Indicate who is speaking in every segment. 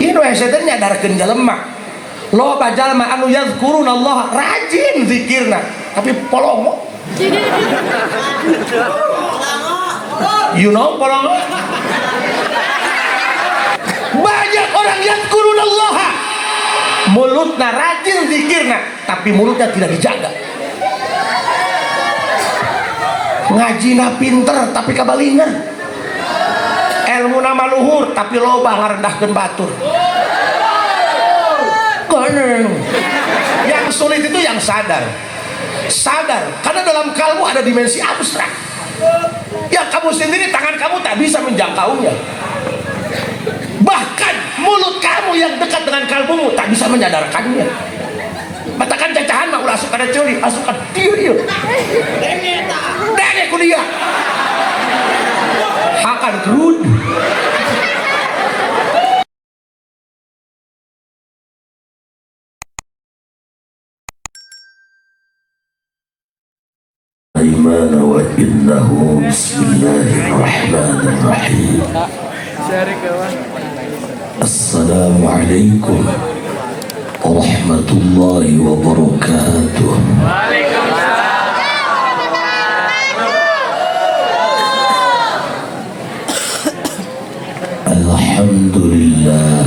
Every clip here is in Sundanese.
Speaker 1: Ieu nu hese teh nyadarkeun jelema. Loba jalma anu yazkurunallah rajin zikirna tapi polongo. You know polongo? Banyak orang yazkurunallah, mulutna rajin zikirna tapi mulutnya tidak dijaga. Ngajina pinter tapi kabalingan, ilmu nama luhur tapi loba ngarendahkeun batur. Koneng. Yang sulit itu yang sadar. Sadar, karena dalam kalbu ada dimensi abstrak. Yang kamu sendiri tangan kamu tak bisa menjangkaunya. Bahkan mulut kamu yang dekat dengan kalbumu tak bisa menyadarkannya. Matakan cacahan mah ulah asup kana ceuli, asup ka dieu ieu. Denge ku dia. Hakan kerud.
Speaker 2: إيمان وإنه بسم الله الرحمن الرحيم. السلام عليكم ورحمة الله وبركاته. الحمد لله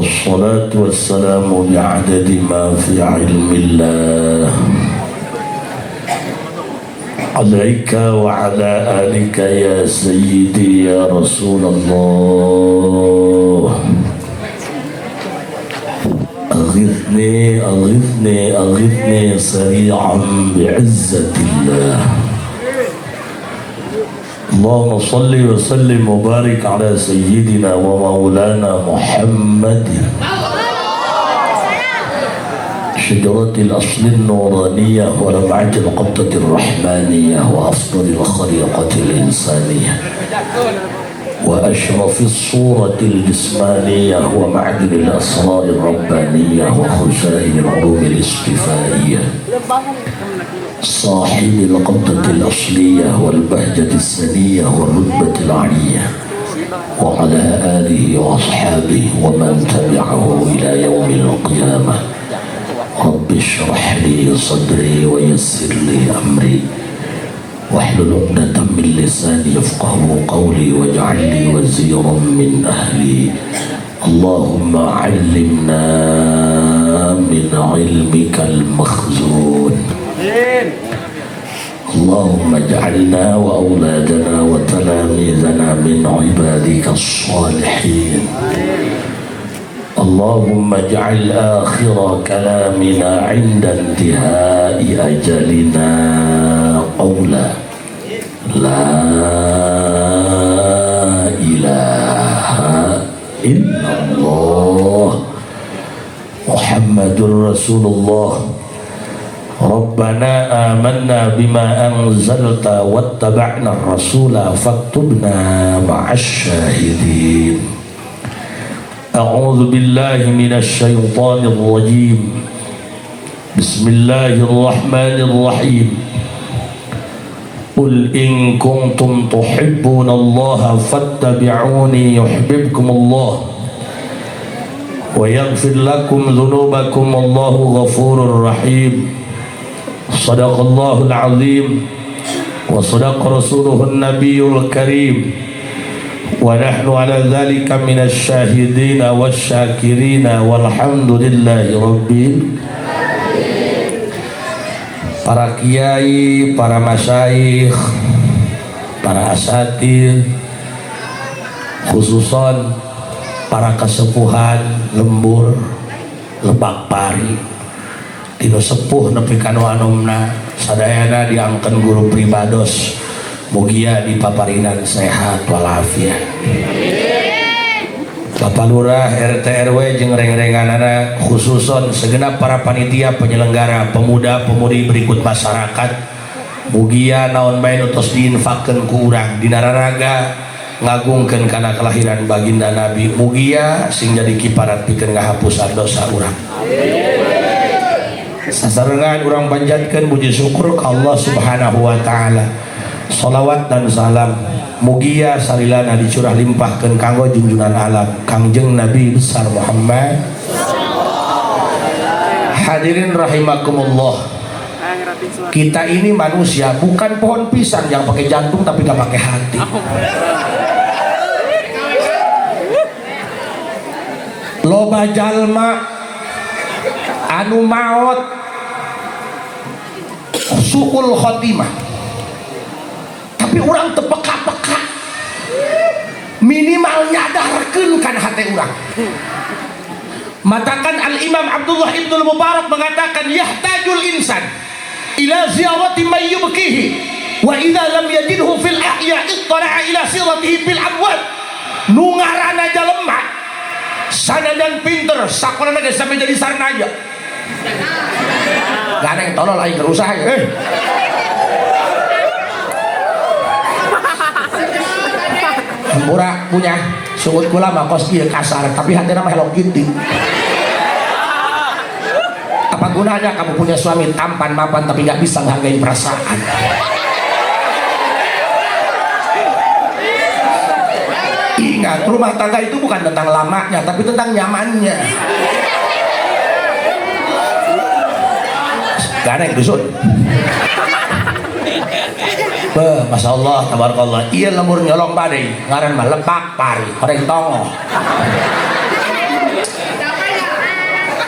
Speaker 2: والصلاة والسلام بعدد ما في علم الله عليك وعلى آلك يا سيدي يا رسول الله. أغثني أغثني أغثني سريعا بعزة الله. اللهم صل وسلم وبارك على سيدنا ومولانا محمد شجرة الأصل النورانية ولمعة القبضة الرحمانية وأفضل الخليقة الإنسانية وأشرف الصورة الجسمانية ومعدن الأسرار الربانية وخزائن العلوم الاصطفائية صاحب القبضة الأصلية والبهجة السنية والرتبة العلية وعلى آله وأصحابه ومن تبعه إلى يوم القيامة. رب اشرح لي صدري ويسر لي أمري واحلل عقدة من لساني يفقه قولي واجعل لي وزيرا من أهلي. اللهم علمنا من علمك المخزون. اللهم اجعلنا وأولادنا وتلاميذنا من عبادك الصالحين. اللهم اجعل آخر كلامنا عند انتهاء أجلنا قولا لا إله إلا الله محمد رسول الله. ربنا آمنا بما أنزلت واتبعنا الرسول فاكتبنا مع الشاهدين. أعوذ بالله من الشيطان الرجيم. بسم الله الرحمن الرحيم. قل إن كنتم تحبون الله فاتبعوني يحببكم الله ويغفر لكم ذنوبكم والله غفور رحيم. صدق الله العظيم وصدق رسوله النبي الكريم ونحن على ذلك من الشاهدين والشاكرين والحمد لله رب. Para kiai, para masyayikh, para asatid, khususon para kesepuhan lembur Lebak Pari, tinu sepuh nepi ka nu anomna sadayana diangken guru pribados, mugia dipaparinan sehat walafiat. Bapak Lurah, RT RW jeung reng-renganana, khususon segenap para panitia penyelenggara, pemuda pemudi berikut masyarakat, mugia naon bae nu tos diinfakkeun ku urang dina raraga ngagungkeun kana kelahiran baginda Nabi, mugia sing jadi kiparat pikeun ngahapusan dosa urang. Sasarengan urang panjatkeun puji syukur ka Allah Subhanahu wa taala. Salawat dan salam Mugia salilana dicurah limpahkeun kanggo junjungan alam Kangjeng Nabi besar Muhammad. Hadirin rahimakumullah, kita ini manusia bukan pohon pisang yang pakai jantung tapi gak pakai hati. Loba jalma anu maot suul khotimah, tapi orang tepeka-peka, minimal nyadarkeun kana hate urang. Matakan Al-Imam Abdullah Ibnul Mubarak mengatakan yahtajul insan ila ziyarati man yubkihi wa idza lam yajidhu fil ahya ittala'a ila siratihi fil amwat. Nu ngaranna jelema sanajan pinter sakolana ge sampe jadi sarnaja. Gak ada yang tolol aing keur usaha ya. Hampura punya sungut kula mah kos ieu kasar tapi hatina mah Hello Kitty. Apa gunanya kamu punya suami tampan mapan tapi gak bisa menghargai perasaan? Ingat, rumah tangga itu bukan tentang lamanya tapi tentang nyamannya. Gak ada yang dusun. Beuh, Masya Allah, tabarakallah. Iya lemur nyolong badai, ngaran mah lepak pari, horeng tongoh.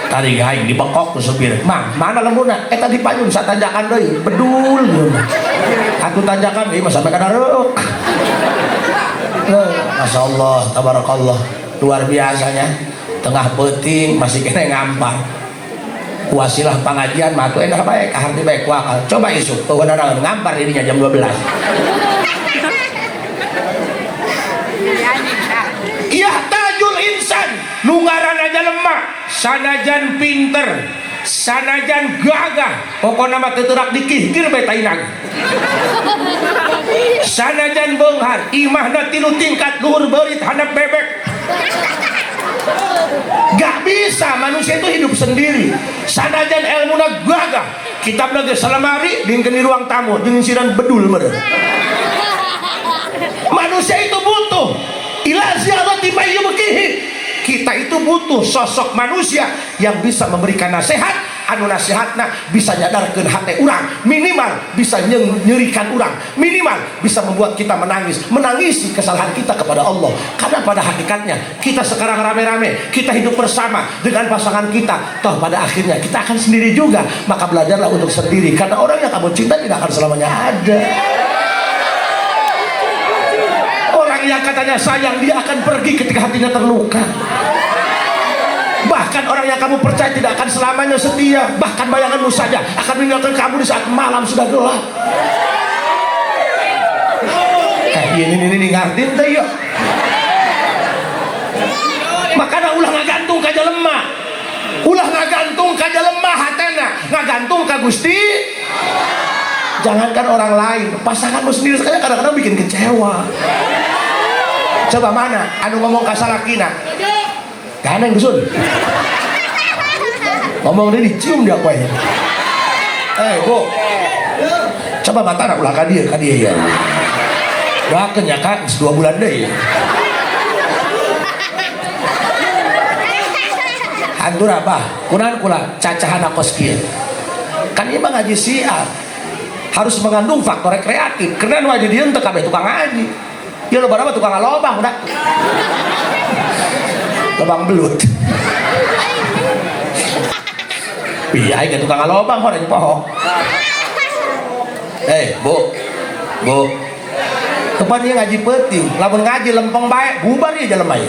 Speaker 2: Tadi aing dibekok ku supir. Mang, mana lemurna? Eta di payun satanjakan deui, bedul ieu mah. Atuh tanjakan ieu mah sampai ka dareuk. Masya Allah, tabarakallah. Luar biasanya. Tengah peuting masih kena ngampar. Wasilah pengajian mah atuh enak bae, kaharti bae ku akal. Coba isuk eueuh ngampar dirinya jam 12. Yahtajul insan nu ngaranna jelema sanajan pinter, sanajan gagah, pokona mah teu teurak dikihkir bae tainag. Sanajan beunghar, imahna 3 tingkat luhur beurit handap bebek. Gak bisa manusia itu hidup sendiri. Sanajan elmuna gagah, kitabna geus salamari dingkeun di ruang tamu jeung siran bedul meureun. Manusia itu butuh ila ziyarati mayyubkihi. Kita itu butuh sosok manusia yang bisa memberikan nasihat, anu nasihatna bisa nyadarkeun hate urang, minimal bisa nyerikan urang, minimal bisa membuat kita menangis, menangisi kesalahan kita kepada Allah. Karena pada hakikatnya kita sekarang rame-rame, kita hidup bersama dengan pasangan kita, toh pada akhirnya kita akan sendiri juga. Maka belajarlah untuk sendiri, karena orang yang kamu cinta tidak akan selamanya ada. Orang yang katanya sayang, dia akan pergi ketika hatinya terluka. Bahkan orang yang kamu percaya tidak akan selamanya setia. Bahkan bayanganmu saja akan meninggalkan kamu di saat malam sudah gelap. Ini ngartin teh yuk. Makanya ulah ngagantung ka jelema. Ulah ngagantung ka jelema hatena, ngagantung ka Gusti. Jangankan orang lain, pasanganmu sendiri sekali kadang-kadang bikin kecewa. Coba mana anu ngomong ka salakina? Gak ada yang dusun. Ngomong dia dicium dia apa ya? Bu. Coba mata ulah ka dieu ya. Doakeun ya Kak, 2 bulan deui. Hantur apa? Kunaon kula cacahan kos kieu. Kan ieu mah ngaji siar. Harus mengandung faktor rekreatif. Karena nu di dieu teu kabeh tukang ngaji. Ya loba mah tukang ngalobang udah. Lobang belut. Iya, aing tukang ngalobang horeng poho. Bu. Bu. Kapan ieu ngaji peuting? Lamun ngaji lempeng bae, bubar ieu jelema ieu.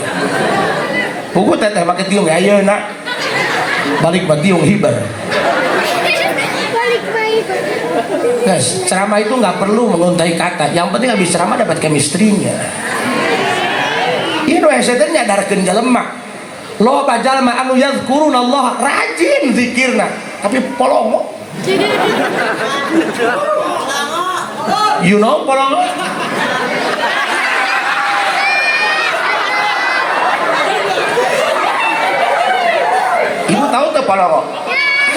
Speaker 2: Buku teteh make tiung ayeuna. Balik mah tiung hiber.
Speaker 3: Balik bae.
Speaker 2: Guys, ceramah itu nggak perlu menguntai kata. Yang penting habis ceramah dapat chemistry-nya. Ieu nu hese teh nyadarkeun jelema. Loba jalma anu yazkuruna Allah rajin zikirna, tapi polongo. You know polongo? Ibu tahu tuh polongo?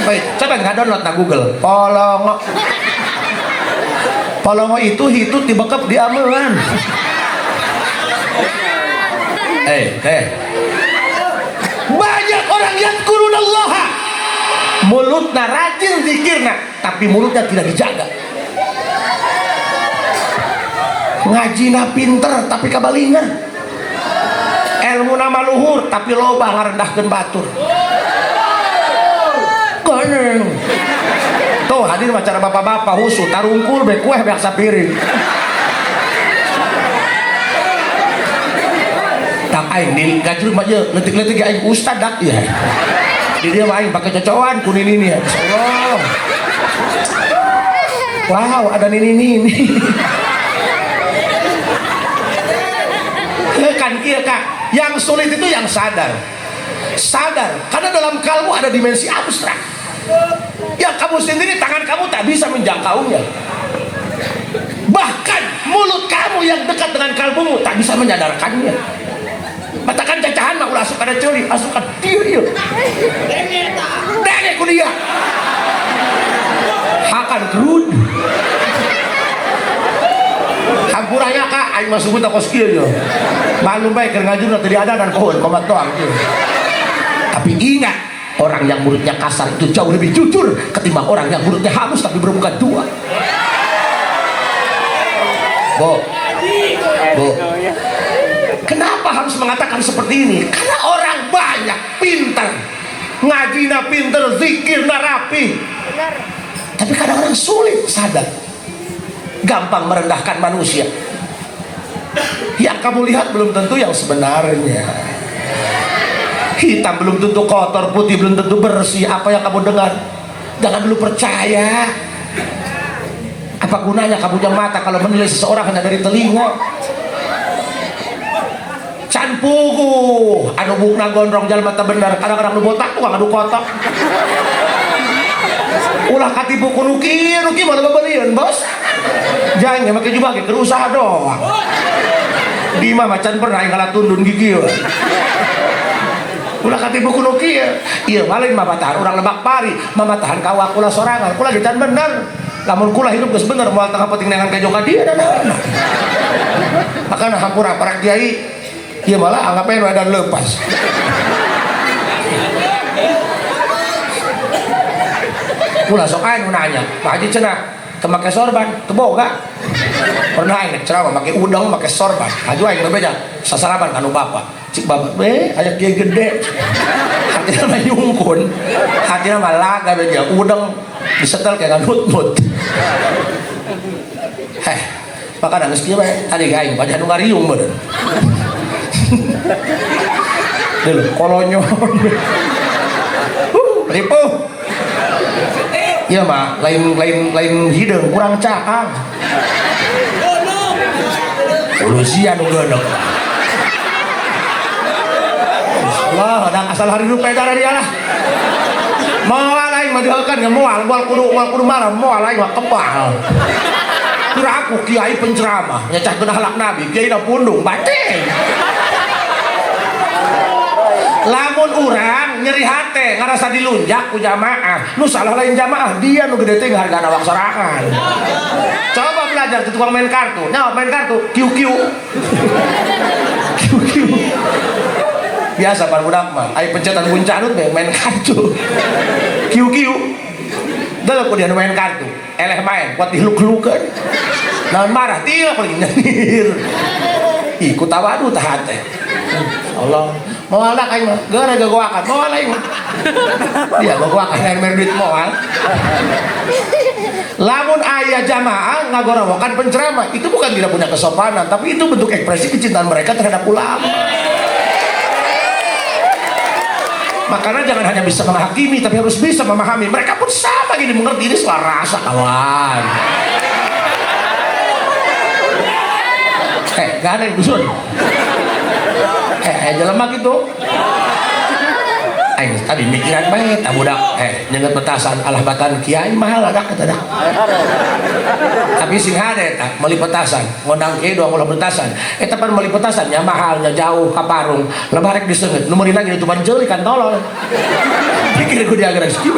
Speaker 2: Baik, coba nggak download na Google. Polongo. Polongo itu hitut dibekep di amean.
Speaker 1: Banyak orang yang kurunallaha, mulutnya rajin zikirna, tapi mulutnya tidak dijaga. Ngajina pinter tapi kabalingan, ilmu nama luhur tapi loba ngarendahkeun batur. Koneng. Tuh hadir acara bapak-bapak husu tarungkul be kueh beak sapiring. Tak aing di gajrug mah ieu leutik-leutik aing ustad dak ieu. Di dieu mah aing pake cocoan ku nini ini ya. Allah. Wow, ada nini nini. Kan kieu Kak, yang sulit itu yang sadar. Sadar, karena dalam kalbu ada dimensi abstrak. Yang kamu sendiri tangan kamu tak bisa menjangkaunya. Bahkan mulut kamu yang dekat dengan kalbumu tak bisa menyadarkannya. Matakan cacahan mah ulah asup kana ceuli, asup ka dieu ieu. Denge ku dia. Hakan gerud. Hampuranya Kak, aing mah subuh kos kieu yo. Malum bae keur ngajurna teu diadanan pohon komat doang kieu. Tapi ingat, orang yang mulutnya kasar itu jauh lebih jujur ketimbang orang yang mulutnya halus tapi bermuka dua. Bo. Bo. Kenapa harus mengatakan seperti ini? Karena orang banyak pintar, ngajina pintar, zikirna rapi. Tapi kadang orang sulit sadar. Gampang merendahkan manusia. Yang kamu lihat belum tentu yang sebenarnya. Hitam belum tentu kotor, putih belum tentu bersih. Apa yang kamu dengar, jangan dulu percaya. Apa gunanya kamu punya mata kalau menilai seseorang hanya dari telinga? Can puguh, anu bukna gondrong jalma teu bener, kadang-kadang nu botak tukang adu kotok. Ulah katipu ku nu kieu, nu kieu mah babelieun, Bos. Jangan make jubah ge keur usaha doang. Di mah macan pernah aing kalah tundun gigi. Ulah katipu ku nu kieu. Ieu mah lain mamatahan urang Lebak Pari, mamatahan ka awak kula sorangan. Kula ge can bener. Lamun kula hidup geus bener moal tengah penting neangan kejo ka dieu dan naon. Makana hampura para kiai ieu malah anggapnya nu edan leupas. Kula sok aing nu nanya, Pak Haji cenah teu make sorban, teu boga. Pernah aing ceramah make udang, make sorban. Haju aing bebeja sasalaman ka nu bapa. Cik bapak be aya kiai gede. Hatina mah nyungkun. Hatina mah laga beja udang disetel kayak nganut-nut. Heh, maka geus kieu bae tadi aing wajah nu ngariung bener. Dulu kolonyo. Ripuh. Iya mah lain hideung kurang cakang. Ulusia nu geuneuk. Allah, ada asal hari rupa darah dia lah. Moal aing mah dieukeun ge moal, moal kudu marah, moal aing mah kebal. Kira aku kiai penceramah, nyecahkeun akhlak nabi, kiai na pundung batin. Lamun urang nyeri hate ngarasa dilunjak ku jamaah, nu salah lain jamaah, dia nu gede teh ngahargaan awak sorangan. Coba belajar ke tukang main kartu, nyawa main kartu, QQ. QQ. Biasa pan budak mah, aya pencetan buncanut deh main kartu. QQ. Deuleu ku dia nu main kartu, eleh main kuat dihluk-hlukeun. Naon marah tieu paling nyengir. Ih ku tawadu tah hate. Allah, moal dak aing mah, geura gogoakan, moal aing mah. Dia gogoakan aing mere duit moal. Lamun aya jamaah ngagorowokan penceramah, itu bukan tidak punya kesopanan, tapi itu bentuk ekspresi kecintaan mereka terhadap ulama. Makanya jangan hanya bisa menghakimi, tapi harus bisa memahami. Mereka pun sama gini mengerti ini soal rasa kawan. Gak ada yang dusun. Jelema gitu. Aing tadi mikiran bae tah budak nyenget petasan alah batan kiai mahal ada kata dah. Tapi sing hade tah meuli petasan, ngondang kiai doang ulah petasan. Eta pan meuli petasan nya mahalnya jauh ka parung. Lebar rek diseungeut, nu meuli lagi dituban jeuli kan tolol. Pikir ku dia geus kieu.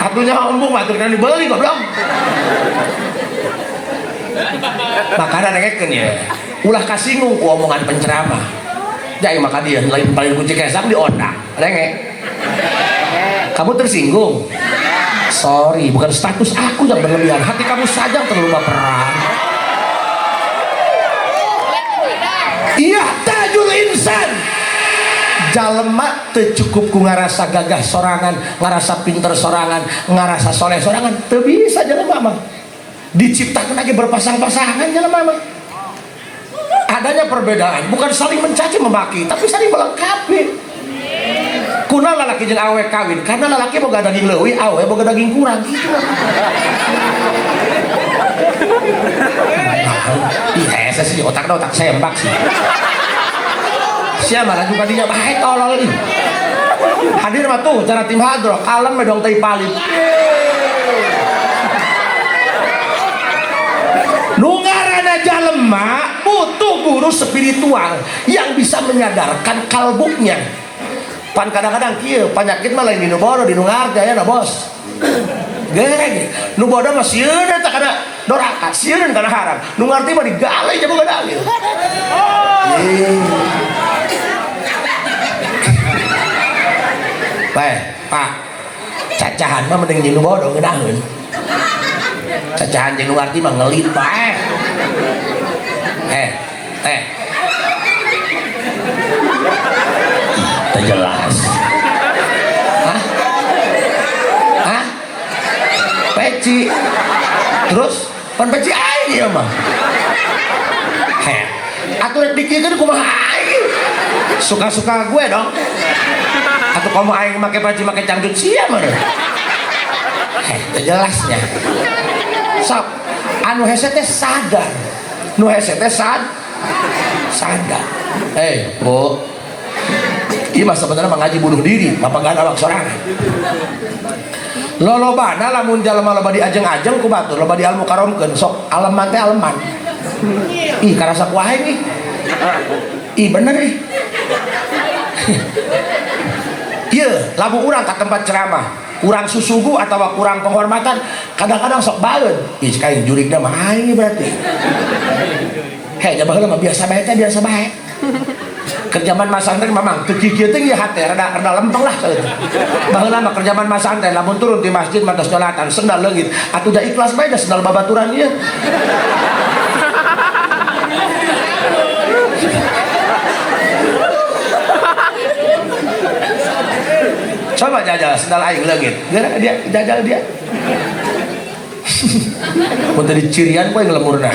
Speaker 1: Atunya embung mah atuh dibeli goblok. Makana dengekeun ya. Ulah kasinggung ku omongan penceramah. Jai maka dia lain paling kunci kesang diondang. Renge. Kamu tersinggung? Sorry, bukan status aku yang berlebihan. Hati kamu saja yang terlalu baperan. Iya, tajul insan. Jalema teu cukup ku ngarasa gagah sorangan, ngarasa pinter sorangan, ngarasa soleh sorangan, teu bisa jalema mah. Diciptakan lagi berpasang-pasangan jalema mah. Adanya perbedaan, bukan saling mencaci memaki, tapi saling melengkapi. Kuna lalaki jeung awe kawin, karena lalaki boga daging leuwih, awe boga daging kurang gitu. Ih, hese sih otakna otak sembak sih. Siapa lagi juga dia bae tolol ih. Hadir mah tuh cara tim hadro, kalem we dong teh palit. Nu ngaranna jalema butuh guru spiritual yang bisa menyadarkan kalbunya. Pan kadang-kadang kieu penyakit mah lain di nu bodoh, di nu ngarti aya bos. Gereng. Nu bodoh mah sieun eta kana doraka, sieun kana haram. Nu ngarti mah digale jeung boga dalil. Bae, Pak. Cacahan mah mending jeung nu bodoh ngeunaheun. Cacahan jeung nu ngarti mah ngelit bae. Teu jelas. Hah? Hah? Peci. Terus pan peci aing ieu mah. Heh. Atuh rek dikieun kumaha aing? Suka-suka gue dong. Atuh komo aing make peci make cangcut sia mah. Heh, teu jelasnya. Sok anu hese teh sadar. Nu hese teh sadar. Bu. Ieu mah sebenarnya mengaji bunuh diri, bapak awak sorangan. Lolobana lamun jalma loba diajeng-ajeng ku batur, loba dialmukaromkeun, sok aleman teh aleman. Ih, karasa ku aing ih. Ih, bener ih. Ieu, lamun urang ka tempat ceramah, kurang susugu atawa kurang penghormatan, kadang-kadang sok baeun. Ih, cek aing jurigna mah aing berarti. Heh, baheula mah biasa bae teh biasa bae. Kerjaman masantren mamang teu kieu teh ieu hate rada lempeng lah saeutik. Baheula mah kerjaman masantren lamun turun di masjid mah tos nyolatan sendal leungit atuh da ikhlas bae da sendal babaturan ieu. Coba jajal sendal aing leungit. Geura dia jajal dia. Mun teu dicirian ku aing lemurna.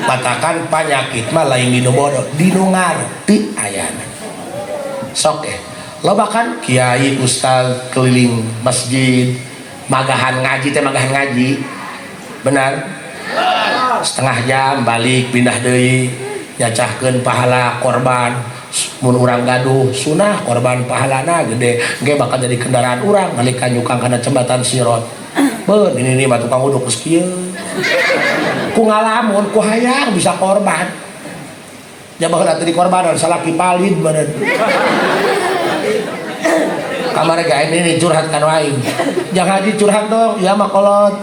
Speaker 1: Patakan panyakit mah lain dinu bodoh, dinu ngarti ayana. Sok loba kan kiai ustaz keliling masjid magahan ngaji teh magahan ngaji. Benar? Setengah jam balik pindah deui nyacahkeun pahala korban. Mun urang gaduh sunah korban pahalana gede ge bakal jadi kendaraan urang nalika nyukang kana jembatan sirat. Beun ini nih mah tukang uduk geus kieu. Ku ngalamun ku hayang bisa korban. Ja baheula teh dikorbanan salaki palid meureun. Kamari ge aing ini curhat ka nu aing. Jang haji curhat dong, ya mah kolot.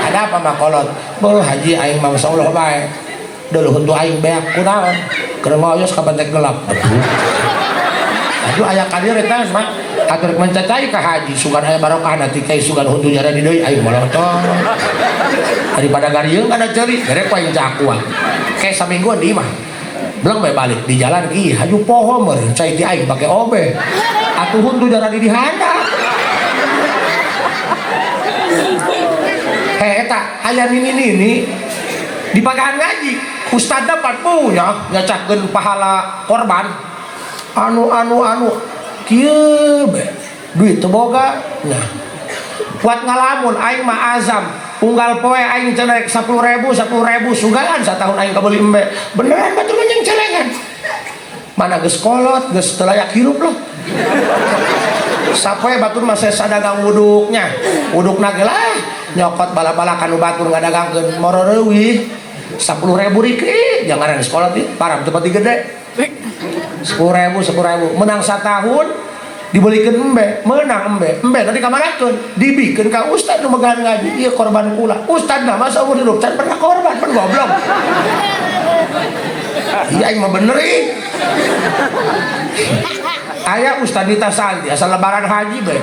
Speaker 1: Ada apa mah kolot? Beuh haji aing mah masyaallah bae. Deuleuh huntu aing beak kunaon? Keur ngoyos ka bantek gelap. Aduh aya ka dieu eta mah atur mencacai ka haji sugan aya barokah nanti kai sugan huntu nyara di deui aing molotot. Daripada garieung kana ceuri gerek ku aing cakuan. Kayak samingguan di imah. Belum bae balik di jalan ki haju poho meureun cai ti aing pake obe. Atuh huntu nyara di dihanda. Heh eta aya nini-nini di pagahan ngaji ustad dapat punya nyacahkeun pahala korban anu anu anu kieu be duit teu boga nya kuat ngalamun aing mah azam unggal poe aing cenah 10.000 10.000 sugaan satahun aing kabeuli embe beneran batur mah jeung celengan mana geus kolot geus teu layak hirup lah sapoe batur mah sesa dagang wuduknya wudukna ge lah nyokot bala-bala kanu batur ngadagangkeun moro leuwih 10.000 riki jangan sekolah di parah tempat gede 10.000 10.000 menang satahun Dibelikeun embe, meunang embe. Embe tadi kamanakeun? Dibikeun ka ustad nu megahan ngaji. Ieu korban kula. Ustadna mah saumur hidup can pernah korban, pan goblok. Iya aing mah bener ih. Aya ustad Nita Santi asal lebaran haji bae.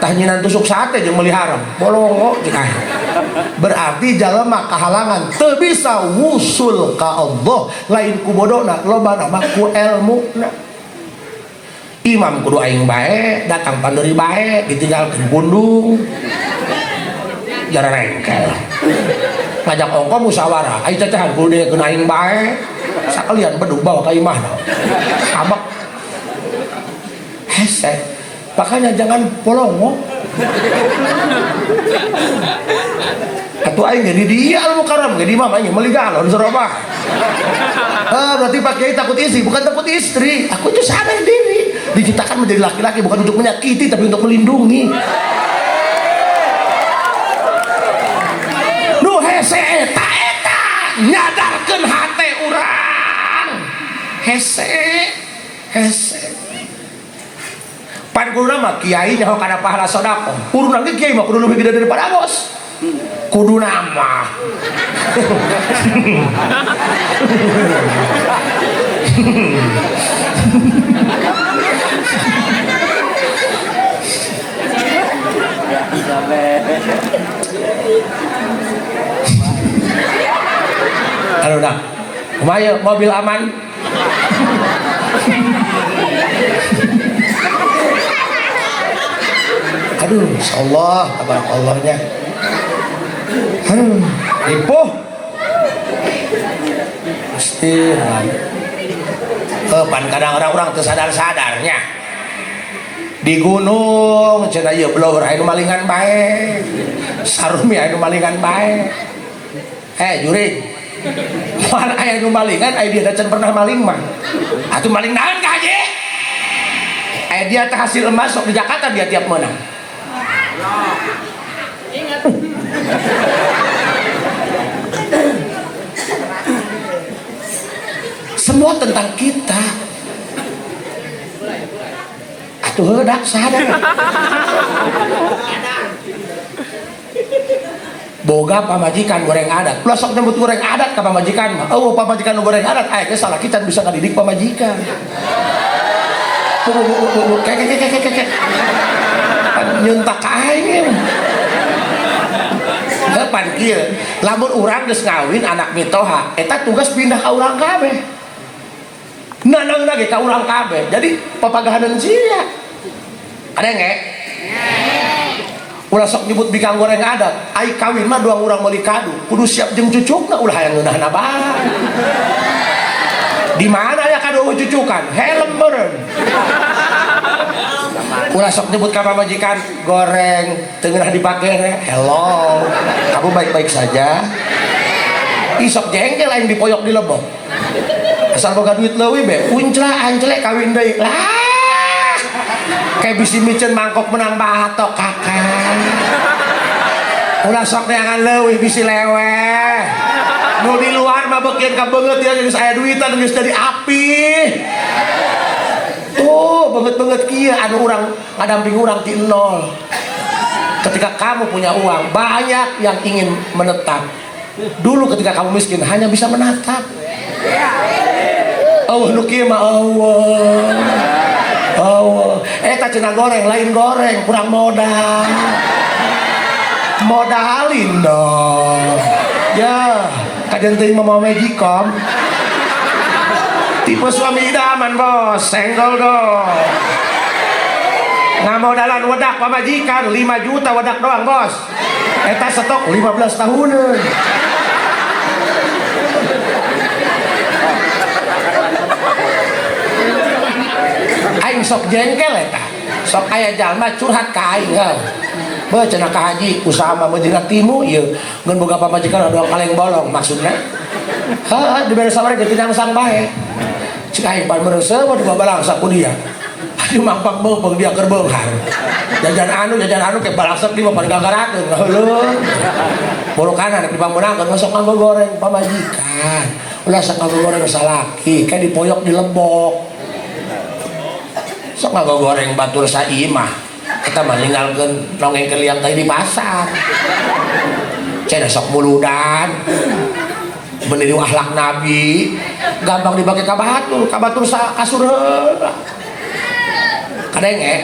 Speaker 1: Tah nyinan tusuk sate jeung meuli haram. Bolongo jeung aing. Berarti jalema kahalangan teu bisa wusul ka Allah lain ku bodona lobana mah ku elmuna. Imam kudu aing bae, datang panderi bae, ditinggalkeun pundung. Jara rengkel. Ngajak ongko musyawarah, ai cacahan kudu dengekeun aing bae. Sakalian bedug bawa ka imahna. Habak. Hese. Makanya jangan polongo. Atuh aing jadi dia al mukarram jadi imam aing meuli galon sarobah. Ah, berarti Pak Kiai takut istri, bukan takut istri. Aku itu sadar diri. Diciptakan menjadi laki-laki bukan untuk menyakiti tapi untuk melindungi. Nu hese eta eta nyadarkeun hate urang. Hese hese. Pan kuduna mah kiai nyaho kana pahala sedekah. Kuduna ge kiai mah kudu leuwih gede daripada bos. Kuduna mah. Aduh dah. Kumaha mobil aman? Aduh, insyaallah tabarakallahnya. Aduh, ripuh. Pasti. Pan kadang orang-orang teu sadar-sadarnya. Di gunung cenah ieu blower aya nu malingan bae. Sarumi aya nu malingan bae. Jurig. Moal aya nu malingan, aya dia can pernah maling mah. Atuh maling naon ka haji? Aya dia teh hasil emas sok di Jakarta dia tiap meunang.
Speaker 3: Ingat.
Speaker 1: Semua tentang kita. Atuh heudak sadar. Boga pamajikan goreng adat. Ulah sok nyebut goreng adat ka pamajikan mah. Eueuh pamajikan nu goreng adat aya ge salah kita bisa ngadidik pamajikan. Kek. Nyentak ka aing. Pan kieu, lamun urang geus ngawin anak mitoha, eta tugas pindah ka urang kabeh. Nanangna ge ka urang kabeh. Jadi papagahaneun sia. Ada nge? Ulah sok nyebut bikang goreng adat. Ai kawin mah doang urang meuli kadu. Kudu siap jeung cucukna ulah hayang ngeunahna bae. Di mana aya kadu cucukan? Helm meureun. Ulah sok nyebut ka pamajikan goreng teu ngeunah dipake. Hello. Kamu baik-baik saja. Ih sok jengkel aing dipoyok di lebok. Asal boga duit leuwih be, uncla ancelek kawin deui. Lah. Kayak bisi micen mangkok menang batok kakak. Ulah sok neangan leuwih bisi leweh. Nu di luar mah beukeun ka beungeut ya geus aya duitan geus jadi api. Tuh beungeut-beungeut kieu anu urang ngadamping urang ti nol. Ketika kamu punya uang, banyak yang ingin menetap. Dulu ketika kamu miskin hanya bisa menatap. Allah nu kieu mah Allah. Allah. Eta cenah goreng lain goreng, kurang modal. Modalin dong. Ya, kajian teuing mah magicom. Tipe suami idaman bos, senggol dong. Ngamodalan wedak pamajikan 5 juta wedak doang bos. Eta stok 15 tahunan. Aing sok jengkel eta. Sok aya jalma curhat ka aing heuh. Beuh cenah ka haji usaha mah meujeuhna timu ieu. Ngeun boga pamajikan doang kaleng bolong maksudna. Heuh dibere saware ge teu bae. Cik aing pan mereuseuh mah dibabalangsa ku dia. Aduh mangpak beupeng dia keur beunghar. Jajan anu ke balangsek di mah pan gagarakeun heuleung. Borokanan dipangmeunangkeun sok nganggo goreng pamajikan. Ulah sok nganggo goreng salaki, kayak dipoyok di lebok. Sok ngagoreng batur saimah. Eta mah ninggalkeun nongeng liang tadi di pasar. Cenah sok muludan. Meniru akhlak Nabi, gampang dibagi ka batur, ka kasur heula. Kadenge.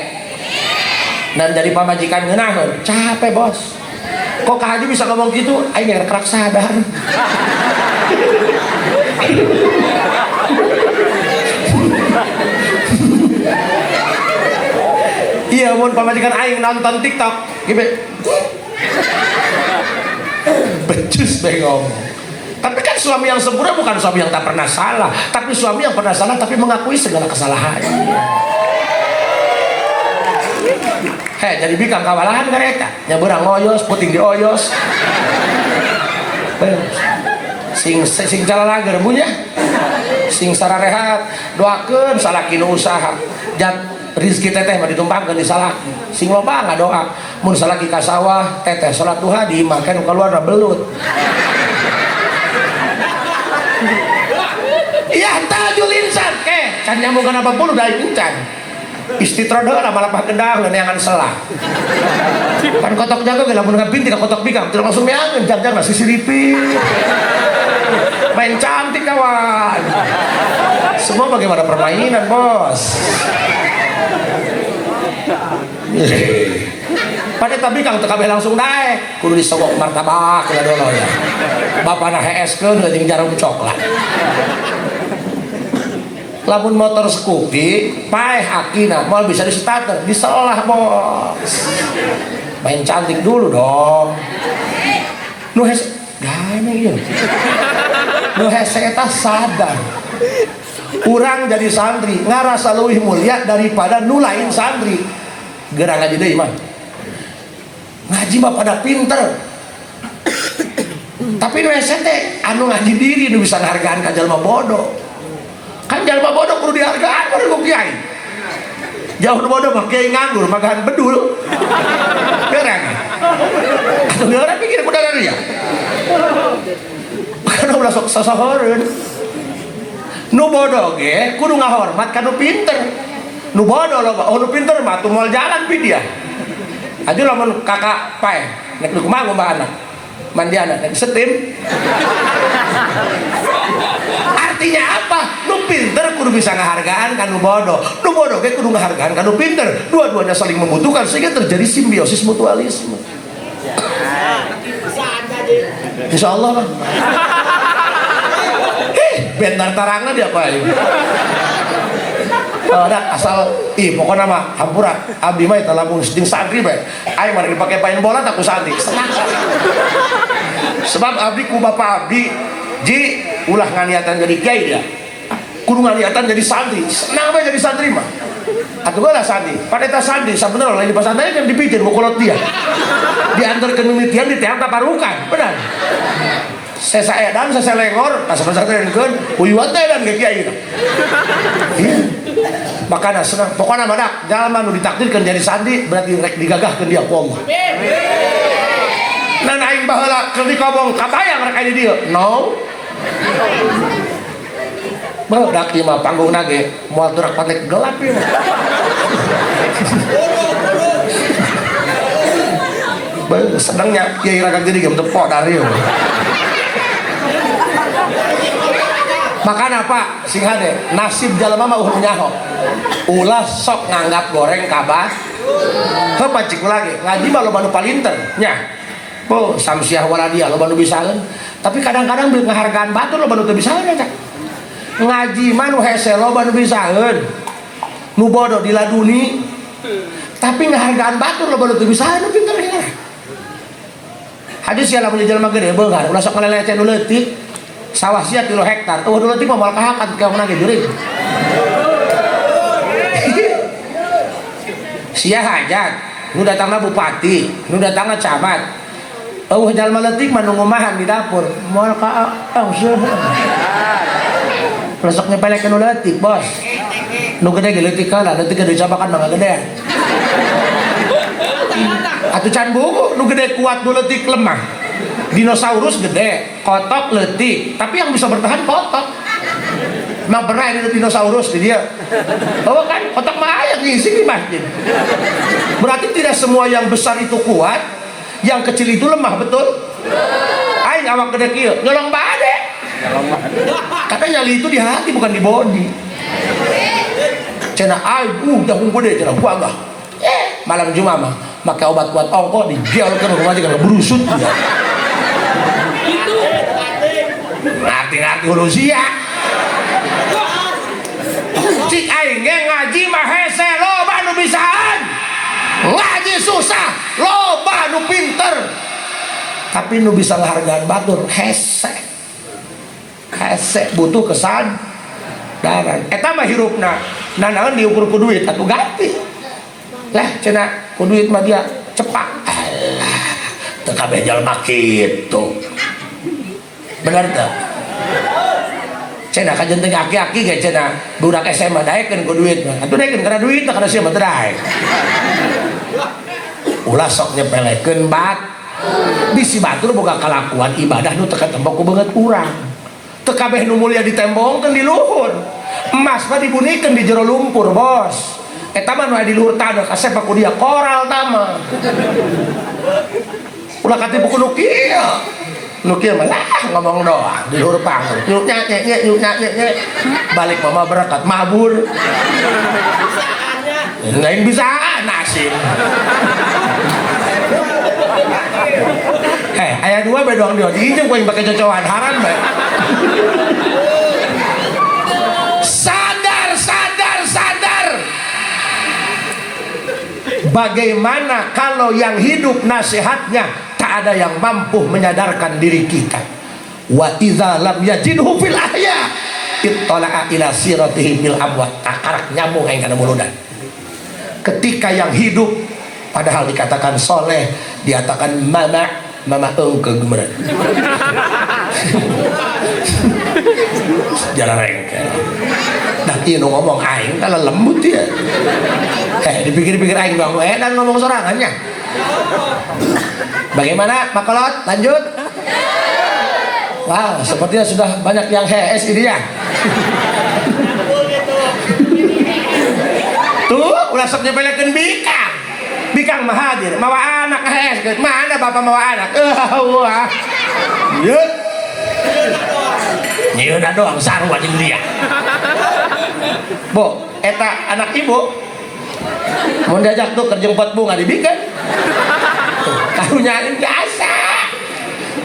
Speaker 1: Dan jadi pamajikan ngeunaheun, capek bos. Kok Kak Haji bisa ngomong gitu? Aing geus kerak sadar. Iya, mun pamajikan aing nonton TikTok, gitu. Becus bae ngomong. Tapi kan suami yang sempurna bukan suami yang tak pernah salah, tapi suami yang pernah salah tapi mengakui segala kesalahannya. Hei, jadi bikang kawalahan kareta, nyaberang oyos, puting di oyos. Sing sing calalager punya, sing sararehat, doakeun salaki nu usaha. Jat rizki teteh mah ditumpangkeun di salaki. Sing loba ngadoa, mun salaki ka sawah, teteh salat duha di imah kan keluar belut. Ya tajul insan, can nyambung kana 40 da incan. Istitrod heula malah kendang neangan selah. Kan kotok jago ge lamun ngapin tika kotok bikang, tidak langsung meangan jang-jang nasi siripi. Main cantik kawan. Semua bagaimana permainan, bos. Pada tapi kang teu kabeh langsung daek, kudu disogok martabak heula dolo ya. Bapana heeskeun jeung jarum coklat. Lamun motor Scoopy paeh akina moal bisa di starter, diselah bos. Main cantik dulu dong. Nu hese gane ieu. Nu hese eta sadar. Urang jadi santri ngarasa leuwih mulia daripada nu lain santri. Gerang ngaji deui mah. Ngaji mah pada pinter. Tapi nu hese teh anu ngaji diri nu bisa ngahargaan ka jalma bodoh. Kan jalma bodoh kudu dihargaan kudu ku kiai. Jauh bodoh mah kiai nganggur magahan bedul. Gerang. Atuh geura pikir ku dareunya. Karena ulah sok sasahoreun. Nu bodoh ge kudu ngahormat ka nu pinter. Nu bodoh loba, oh nu pinter mah atuh moal jalan pi dia. Aju lamun kakak pae nek nu kumaha ngomah anak. Mandi anak nek setim. Artinya apa? Nu pinter kudu bisa ngahargaan ka nu bodoh. Nu bodoh ge kudu ngahargaan ka nu pinter. Dua-duanya saling membutuhkan sehingga terjadi simbiosis mutualisme. Insyaallah Bang. Bentar tarangna dia apa ini? Dah asal ih pokoknya mah hampura abdi mah eta lamun jeung santri bae. Aing mah dipake main bola tak ku santri. Senang. Sebab abdi ku bapak abdi ji ulah nganiatan jadi kiai dia. Kudu nganiatan jadi santri. Senang bae jadi santri mah. Atuh geus santri. Pada eta santri sabenerna lain di pesantren yang dipikir ku kolot dia. Diantar ke mimitian diteang taparukan. Benar. Sesa edan, sesa lengor, pas pesantrenkeun, uyuan teh edan ke kiai gitu. Makana senang, pokoknya mah dak jalma nu ditakdirkeun jadi santri berarti rek digagahkeun dia ku Allah. Nan aing baheula keur dikobong kabayang rek aya di dieu. No. Beuh dak ieu mah panggungna ge moal turak patek gelap ieu mah. Beuh senengnya kiai raga gede ge tepok dari. Makana Pak, sing hade nasib jalma mah eueuh nyaho. Ulah sok nganggap goreng kabah. Heuh pacik lagi, ngaji mah loba nu palinter nya. Oh, samsiah waladia loba nu bisaeun. Tapi kadang-kadang bil ngahargaan batur loba nu teu bisaeun eta. Ngaji mah nu hese loba nu bisaeun. Nu bodoh diladuni. Tapi ngahargaan batur loba nu teu bisaeun nu pinter ge. Hadis sia lamun jalma gede beunghar, ulah sok ngaleleceh nu leutik. Sawah sia 3 hektar, eueuh nu leutik mah moal kahakan keongna ge jurig. Sia hajat, nu datangna bupati, nu datangna camat. Eueuh jalma leutik mah nu ngumahan di dapur, moal ka seuh. Ulah sok nyepelekeun nu leutik, bos. Nu gede ge leutik kalah, leutik ge dicabakan mah gedean. Atuh can buku nu gede kuat nu leutik lemah. Dinosaurus gede, kotok leutik, tapi yang bisa bertahan kotok. Emang pernah ini dinosaurus di dia? Oh kan otak mah aya ngisi di masjid. Berarti tidak semua yang besar itu kuat, yang kecil itu lemah, betul? Aing awak gede kieu, nyolong bade. Karena nyali itu di hati bukan di body. Cenah aing jangkung gede cenah gagah. Malam Jumat mah make obat kuat ongko digeolkeun rumah aja berusut dia. Ngerti-ngerti hulu sia. Cik aing ge ngaji mah hese loba nu bisaan. Ngaji susah, loba nu pinter. Tapi nu bisa ngahargaan batur hese. Hese butuh kesadaran. Eta mah hirupna. Nanaon diukur ku duit atuh ganti. Lah cenah ku duit mah dia cepak. Alah, teu kabeh jalma kitu. Bener teu? Cenah kajen teh aki-aki ge cenah budak SMA daekeun ku duit mah. Atuh daekeun kana duit kana sia mah teu daek. Ulah sok nyepelekeun bat. Bisi batur boga kalakuan ibadah nu teu katempo ku beungeut urang. Teu kabeh nu mulia ditembongkeun di luhur. Emas mah dibunikeun di jero lumpur, bos. Eta mah nu aya di luhur taneuh kasep ku dia koral tama. Ulah katipu ku nu kieu. Nu kieu mah lah ngomong doang di luhur panggung. Nyuk nya nye nye nyuk nya nye nye. Balik mama berangkat mabur. Lain bisa nasib. Aya dua bae doang dia diinjem ku aing pake cocoan haram bae. Sadar, sadar, sadar. Bagaimana kalau yang hidup nasihatnya tak ada yang mampu menyadarkan diri kita. Wa idza lam yajidhu fil ahya ittala'a ila siratihi fil amwat. Takarak nyambung aing kana muludan. Ketika yang hidup padahal dikatakan soleh, diatakan mama, mama engke gemeran. Jalan rengkel. Nah, ieu nu ngomong aing kalau lembut ya. Dipikir-pikir aing bang, dan ngomong sorangannya. Bagaimana Makolot? Lanjut. Wah, sepertinya sudah banyak yang HS ini ya. Tuh, ulah sok nyepelekeun bikang. Bikang mah hadir, mawa anak HS. Mana bapak mawa anak? Wah. Yeut. Nyeuna doang sarua jeung dia. Bo, eta anak ibu mun diajak tuh kerja pot bunga dibikin. Karunya biasa.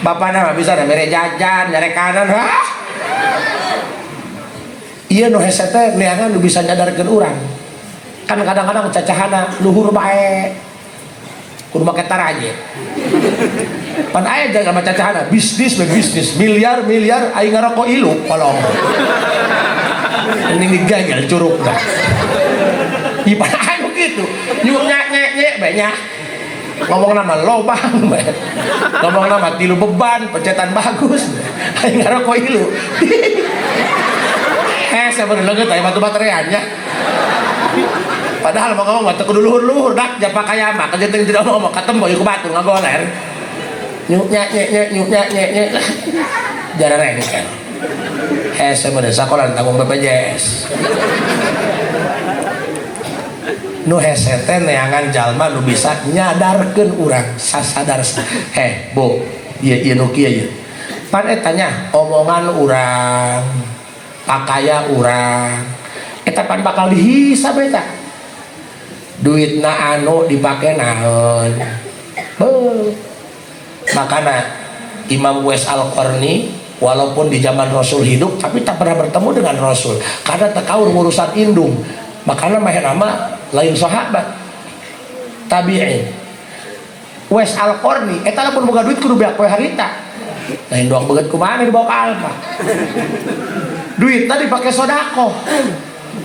Speaker 1: Bapana mah bisa mere jajan, nyare kanan, hah? Ieu nu hese teh neangan nu bisa nyadarkeun urang. Kan kadang-kadang cacahana luhur bae. Kudu make taraje. Pan aya jaga sama cacahana bisnis we bisnis miliar-miliar aing ngarokok ilu kolong. Ini digagal curugna. Ih pan aya kitu. Nyuk nya nye nye banyak. Ngomong nama lobang bae. Ngomong nama tilu beban, pencetan bagus. Aing ngarokok ilu. Saya bener leungeut aya batu batereannya. Padahal mau ngomong teu kudu luhur-luhur dak japa kaya mah kajeun tidak ngomong katembo ieu ku batur ngagoler. Nyuk nya nye nye nyuk nya nye nye. Jara rengkel. Hese mah sakola tanggung BPJS. Nu hese teh neangan jalma nu bisa nyadarkeun urang sasadar. Heh, Bu, ieu ieu nu kieu ieu. Pan eta nya omongan urang, pakaya urang, eta pan bakal dihisab eta. Duitna anu dipake naon. Beuh. Makana Imam Uwais Al-Qarni walaupun di zaman Rasul hidup tapi tak pernah bertemu dengan Rasul karena tekaur urusan indung. Makana mah nama lain sahabat tabi'in. Uwais Al-Qarni eta lamun boga duit kudu beak poe harita. Lain doang beungeut kumaha dibawa ka alfa. Duitna dipake sedekah.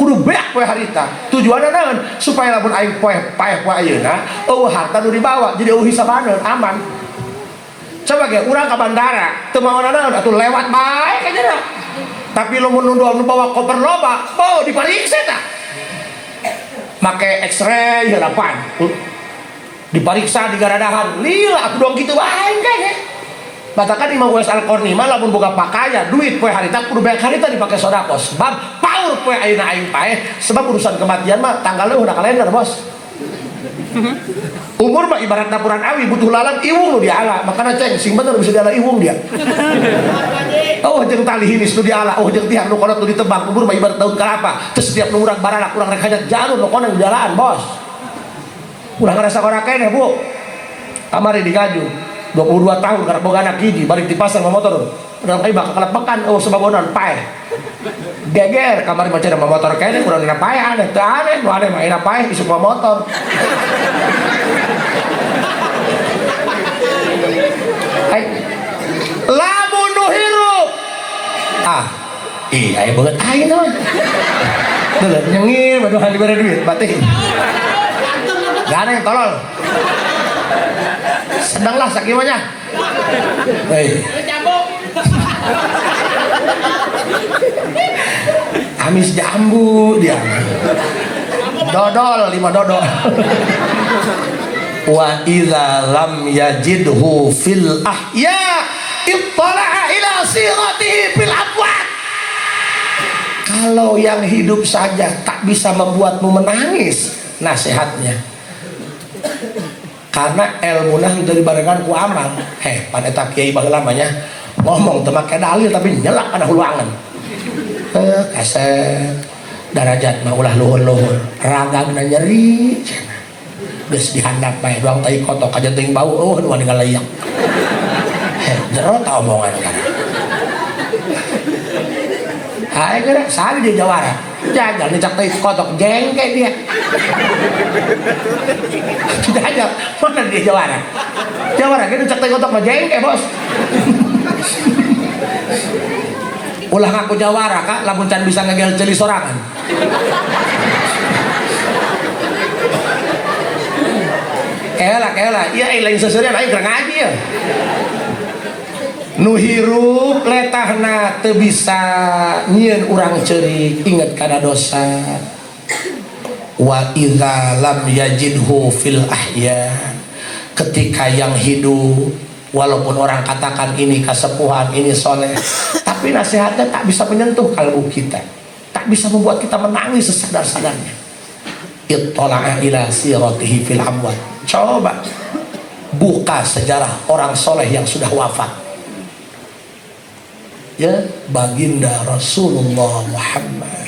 Speaker 1: Kudu beak poe harita. Tujuanna naon? Supaya lamun aing poe paeh poe ayeuna eueuh harta nu dibawa jadi eueuh hisabaneun aman. Coba ge urang ka bandara teu maona naon atuh lewat bae ka jero. Tapi lamun nu bawa koper loba, oh dipariksa tah. Make X-ray harapan. Dipariksa di garadahan, lila atuh doang kitu bae kayaknya. Matakan Imam Uwais Al-Qarni mah lamun boga pakaian, duit poe harita kudu beak harita dipake sedekah. Sebab paur poe ayeuna aing paeh, sebab urusan kematian mah tanggalna udah kalender, bos. Umur mah ibarat dapuran awi butuh lalam iwung nu diala. Makana ceng sing bener bisa diala iwung dia. Oh jeung tali hinis nu diala, oh jeung tiang nu kolot nu ditebang. Umur mah ibarat daun kelapa. Terus setiap nu urang baralak urang rek hajat jalur nu koneng dialaan, bos. Ulah ngerasa korak keneh, Bu. Kamari di Gajung 22 tahun karena boga anak hiji balik di pasar sama motor. Urang kai bakal kelepekan oh sebabonan paeh. Geger kamari mah cenah motor keneh urang dina paeh aneh teu aneh nu aneh mah ina paeh isuk mawa motor. Hai. Lamun nu hirup. Ah, ih aya beungeut aing mah. Deuleu nyengir baduhan dibere duit batin. Gak ada yang tolol. Sedanglah sakimanya. Hei. Amis jambu dia. Dodol 5 dodol. Wa idza lam yajidhu fil ahya ittala'a ila siratihi fil amwat. Kalau yang hidup saja tak bisa membuatmu menangis nasihatnya. Karena ilmu nah itu dibarengan ku amal. Heh, pan eta kiai baheula mah nya ngomong teu make dalil tapi nyelak kana hulu angen. Kasep darajat mah ulah luhur-luhur, ragangna nyeri cenah. Geus dihandap bae doang tai kotok aja teuing bau eueuh nu ngalayak. Heh, jero ta omongan kana. Hae geura sari di jawara. Jajal dicak tai kotok jengke dia. Jajal mana dia jawara? Jawara ge dicak tai kotok mah jengke, bos. Ulah ngaku jawara kak, lamun can bisa ngegel ceuli sorangan. Kela kela, iya lain seuseurian aing keur ngaji ya. Nu hirup letahna teu bisa nyieun urang ceurik inget kana dosa. Wa idza lam yajidhu fil ahya. Ketika yang hidup walaupun orang katakan ini kasepuhan, ini soleh, tapi nasihatnya tak bisa menyentuh kalbu kita, tak bisa membuat kita menangis sesadar-sadarnya. Ittala'a ila siratihi fil amwat. Coba buka sejarah orang soleh yang sudah wafat. Ya, baginda Rasulullah Muhammad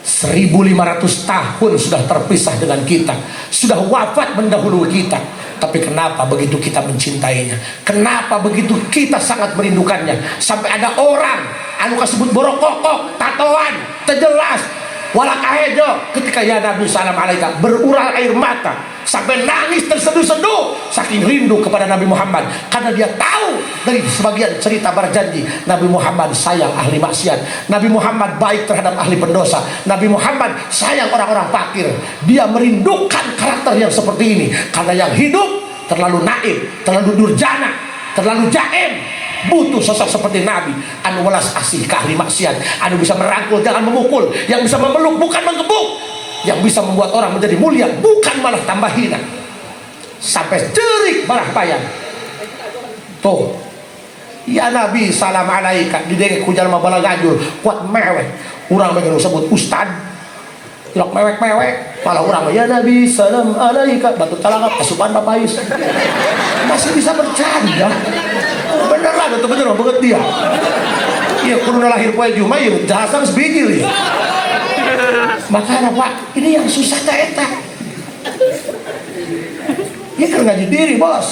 Speaker 1: 1500 tahun sudah terpisah dengan kita, sudah wafat mendahului kita. Tapi kenapa begitu kita mencintainya? Kenapa begitu kita sangat merindukannya? Sampai ada orang anu kasebut borokokok, tatoan, terjelas, wala kahejo ketika ya Nabi salam alaika berurai air mata sampai nangis terseduh-seduh saking rindu kepada Nabi Muhammad, karena dia tahu dari sebagian cerita berjanji Nabi Muhammad sayang ahli maksiat, Nabi Muhammad baik terhadap ahli pendosa, Nabi Muhammad sayang orang-orang fakir. Dia merindukan karakter yang seperti ini karena yang hidup terlalu naib, terlalu durjana, terlalu jaim. Butuh sosok seperti Nabi anu welas asih ke ahli maksiat, anu bisa merangkul jangan memukul, yang bisa memeluk bukan menggebuk, yang bisa membuat orang menjadi mulia bukan malah tambah hina. Sampai cerik barah bayang tuh ya Nabi salam alaika didenge ku jalma balagajul kuat mewek. Urang mah sebut ustad ilok mewek-mewek, malah urang ya Nabi salam alaika batu talangap asupan bapais masih bisa bercanda. Beneran atau bener banget dia. Iya kudu lahir poe Jumat ya jasa geus bijil ya. Makanya Pak, ini yang susah teh eta. Ieu keur ngaji diri, bos.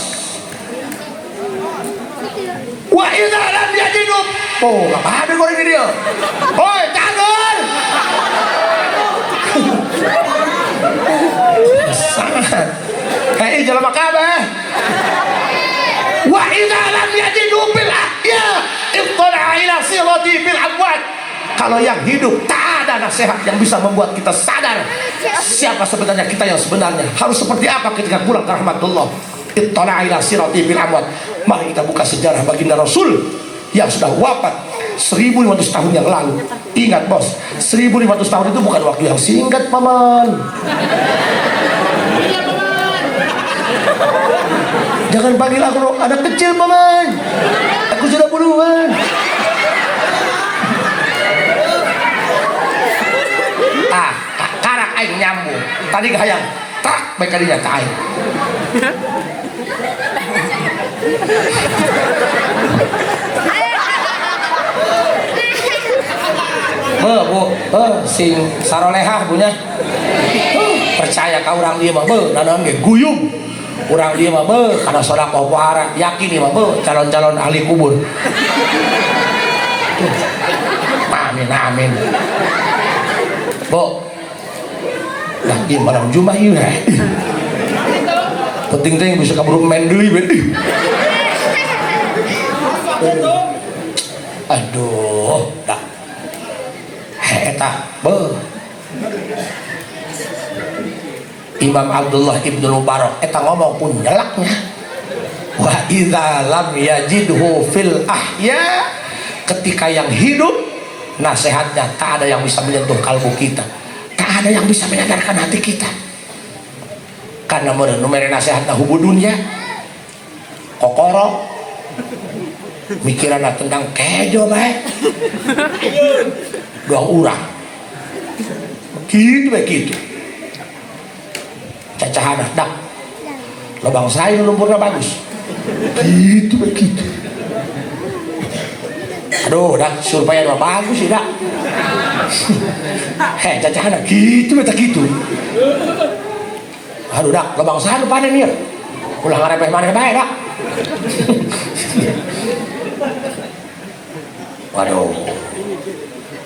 Speaker 1: Wa idza lam yajidu. Oh, apa ada goreng ini dia? Oi, cager. Sangat. Hei, jelema kabeh. Wa idza lam yajidu bil ahya ittala'a ila sirati bil amwat. Kalau yang hidup tak ada nasihat yang bisa membuat kita sadar siapa sebenarnya kita yang sebenarnya, harus seperti apa ketika pulang ke rahmatullah. Ittala'a ila sirati bil amwat. Mari kita buka sejarah baginda Rasul yang sudah wafat 1500 tahun yang lalu. Ingat bos, 1500 tahun itu bukan waktu yang singkat, paman. Jangan panggil aku anak kecil paman. Aku sudah puluhan. Ah, karak aing nyambung. Tadi hayang tak baik kadinya ka aing. Be, bu, sing sarolehah bunya. Percaya ka urang dieu mah be, nanaon ge guyub. Urang dieu mah be, kana sedekah pohara, yakin ieu mah be, calon-calon ahli kubur. Amin amin. Bu. Lah ieu malam Jumat ieu. Penting teh bisa kaburu main deui we. Aduh, dah. Eta be. Imam Abdullah Ibnu Mubarak eta ngomong pun nyelaknya. Wa idza lam yajidhu fil ahya, ketika yang hidup nasihatnya tak ada yang bisa menyentuh kalbu kita, tak ada yang bisa menyadarkan hati kita. Karena meureun nu mere nasihatna hubu dunya kokoro mikiranna tentang kejo bae doang urang kitu bae kitu cacahana dak lobang sayur lumpurna bagus gitu bae kitu. Aduh dak survei mah bagus sih dak. Heh cacahana kitu bae kitu. Aduh dak lobang sayur panen ieu ulah ngarepeh maneh bae dak. Waduh.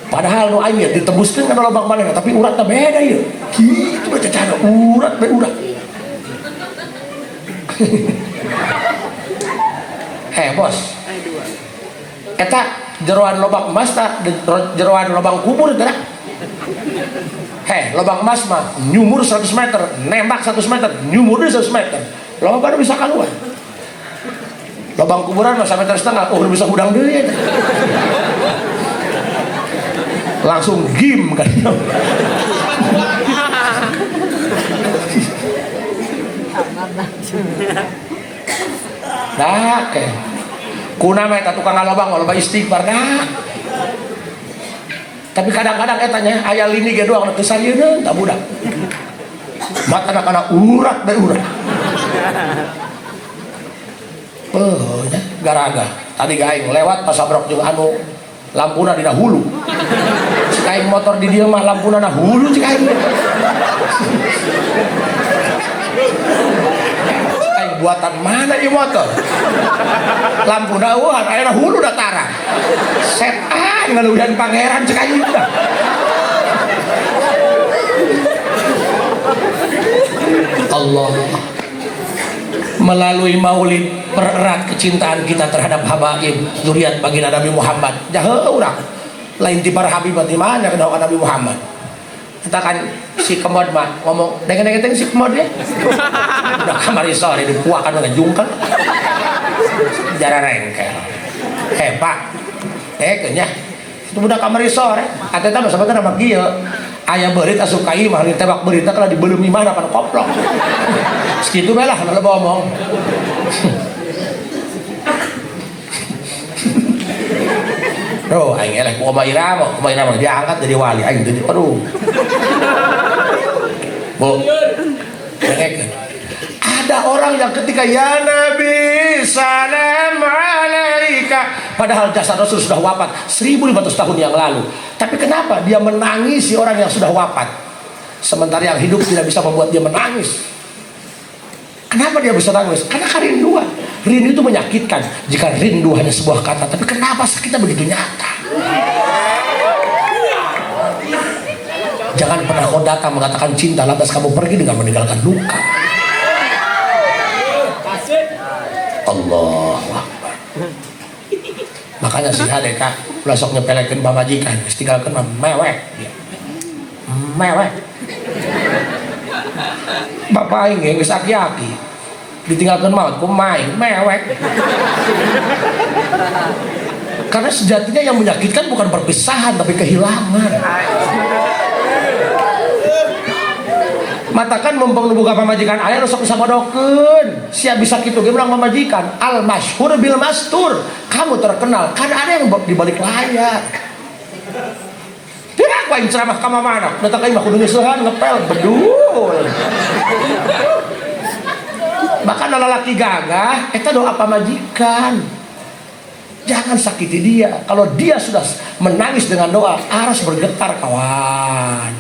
Speaker 1: Padahal nu aing ditembuskeun kana lobang manehna tapi uratna beda ieu. Kitu bae cacahana urat bae urat. Heh bos. Eta jeroan lobang emas ta jeroan lobang kubur teh. Heh, lobang emas mah nyumur 100 meter, nembak 100 meter, nyumur deui 100 meter. Lobang baru bisa keluar. Lobang kuburan mah 1,5 meter, oh bisa hudang deui eta. Langsung gim kan. Dah ke. Kuna mah eta tukang ngalobang loba istighfar dah. Tapi kadang-kadang eta nya aya lini ge doang teu sarieun tak budak. Mata kana urat bae urat. Oh, nya garaga. Tadi aing lewat pasabrok jeung anu lampuna dina hulu. Cik aing motor di dieu mah lampuna na hulu cik aing. Cik aing buatan mana ieu motor? Lampuna eueuh aya hulu datara. Setan ngaleuwihan pangeran cik aing teh. Allah melalui maulid pererat kecintaan kita terhadap habaib zuriat baginda Nabi Muhammad. Jahe urang lain ti para habib di mana kenal Nabi Muhammad. Kita kan si kemod mah ngomong denge-denge si kemod ya. Udah kamari sore dipuakan ngejungkel. Jara rengkel. Pak. Nya. Itu budak kamari sore. Ateta mah sabetna mah kieu. Aya beurit asup ka imah, ditebak beuritna kalau dibeuleum imahna pan koplok. Segitu bae lah loba omong. Duh, aing eleh ku Oma Irama, Oma Irama diangkat jadi wali aing jadi aduh. Bu. Dengekeun. Ada orang yang ketika ya Nabi salam alaika, padahal jasad Rasul sudah wafat 1500 tahun yang lalu. Tapi kenapa dia menangisi orang yang sudah wafat? Sementara yang hidup tidak bisa membuat dia menangis. Kenapa dia bisa nangis? Karena kerinduan. Rindu itu menyakitkan. Jika rindu hanya sebuah kata, tapi kenapa sakitnya begitu nyata? Jangan pernah kau datang mengatakan cinta, lantas kamu pergi dengan meninggalkan luka. Allahu Akbar. Makanya si HDK ulah sok nyepelekeun pamajikan, geus tinggalkeun mah mewek dia. Mewek. Bapak aing ge geus aki-aki. Ditinggalkeun maot ku maing mewek. Karena sejatinya yang menyakitkan bukan perpisahan tapi kehilangan. Matakan mumpung nu boga pamajikan aya nu sok sabodokeun. Sia bisa kitu ge urang pamajikan. Al masyhur bil mastur. Kamu terkenal karena ada yang di balik layar. Tidak ku aing ceramah ka mamana. Datang ka imah kudu nyeusehan ngepel bedul. Bahkan lalaki gagah eta doa pamajikan. Jangan sakiti dia. Kalau dia sudah menangis dengan doa, aras bergetar kawan.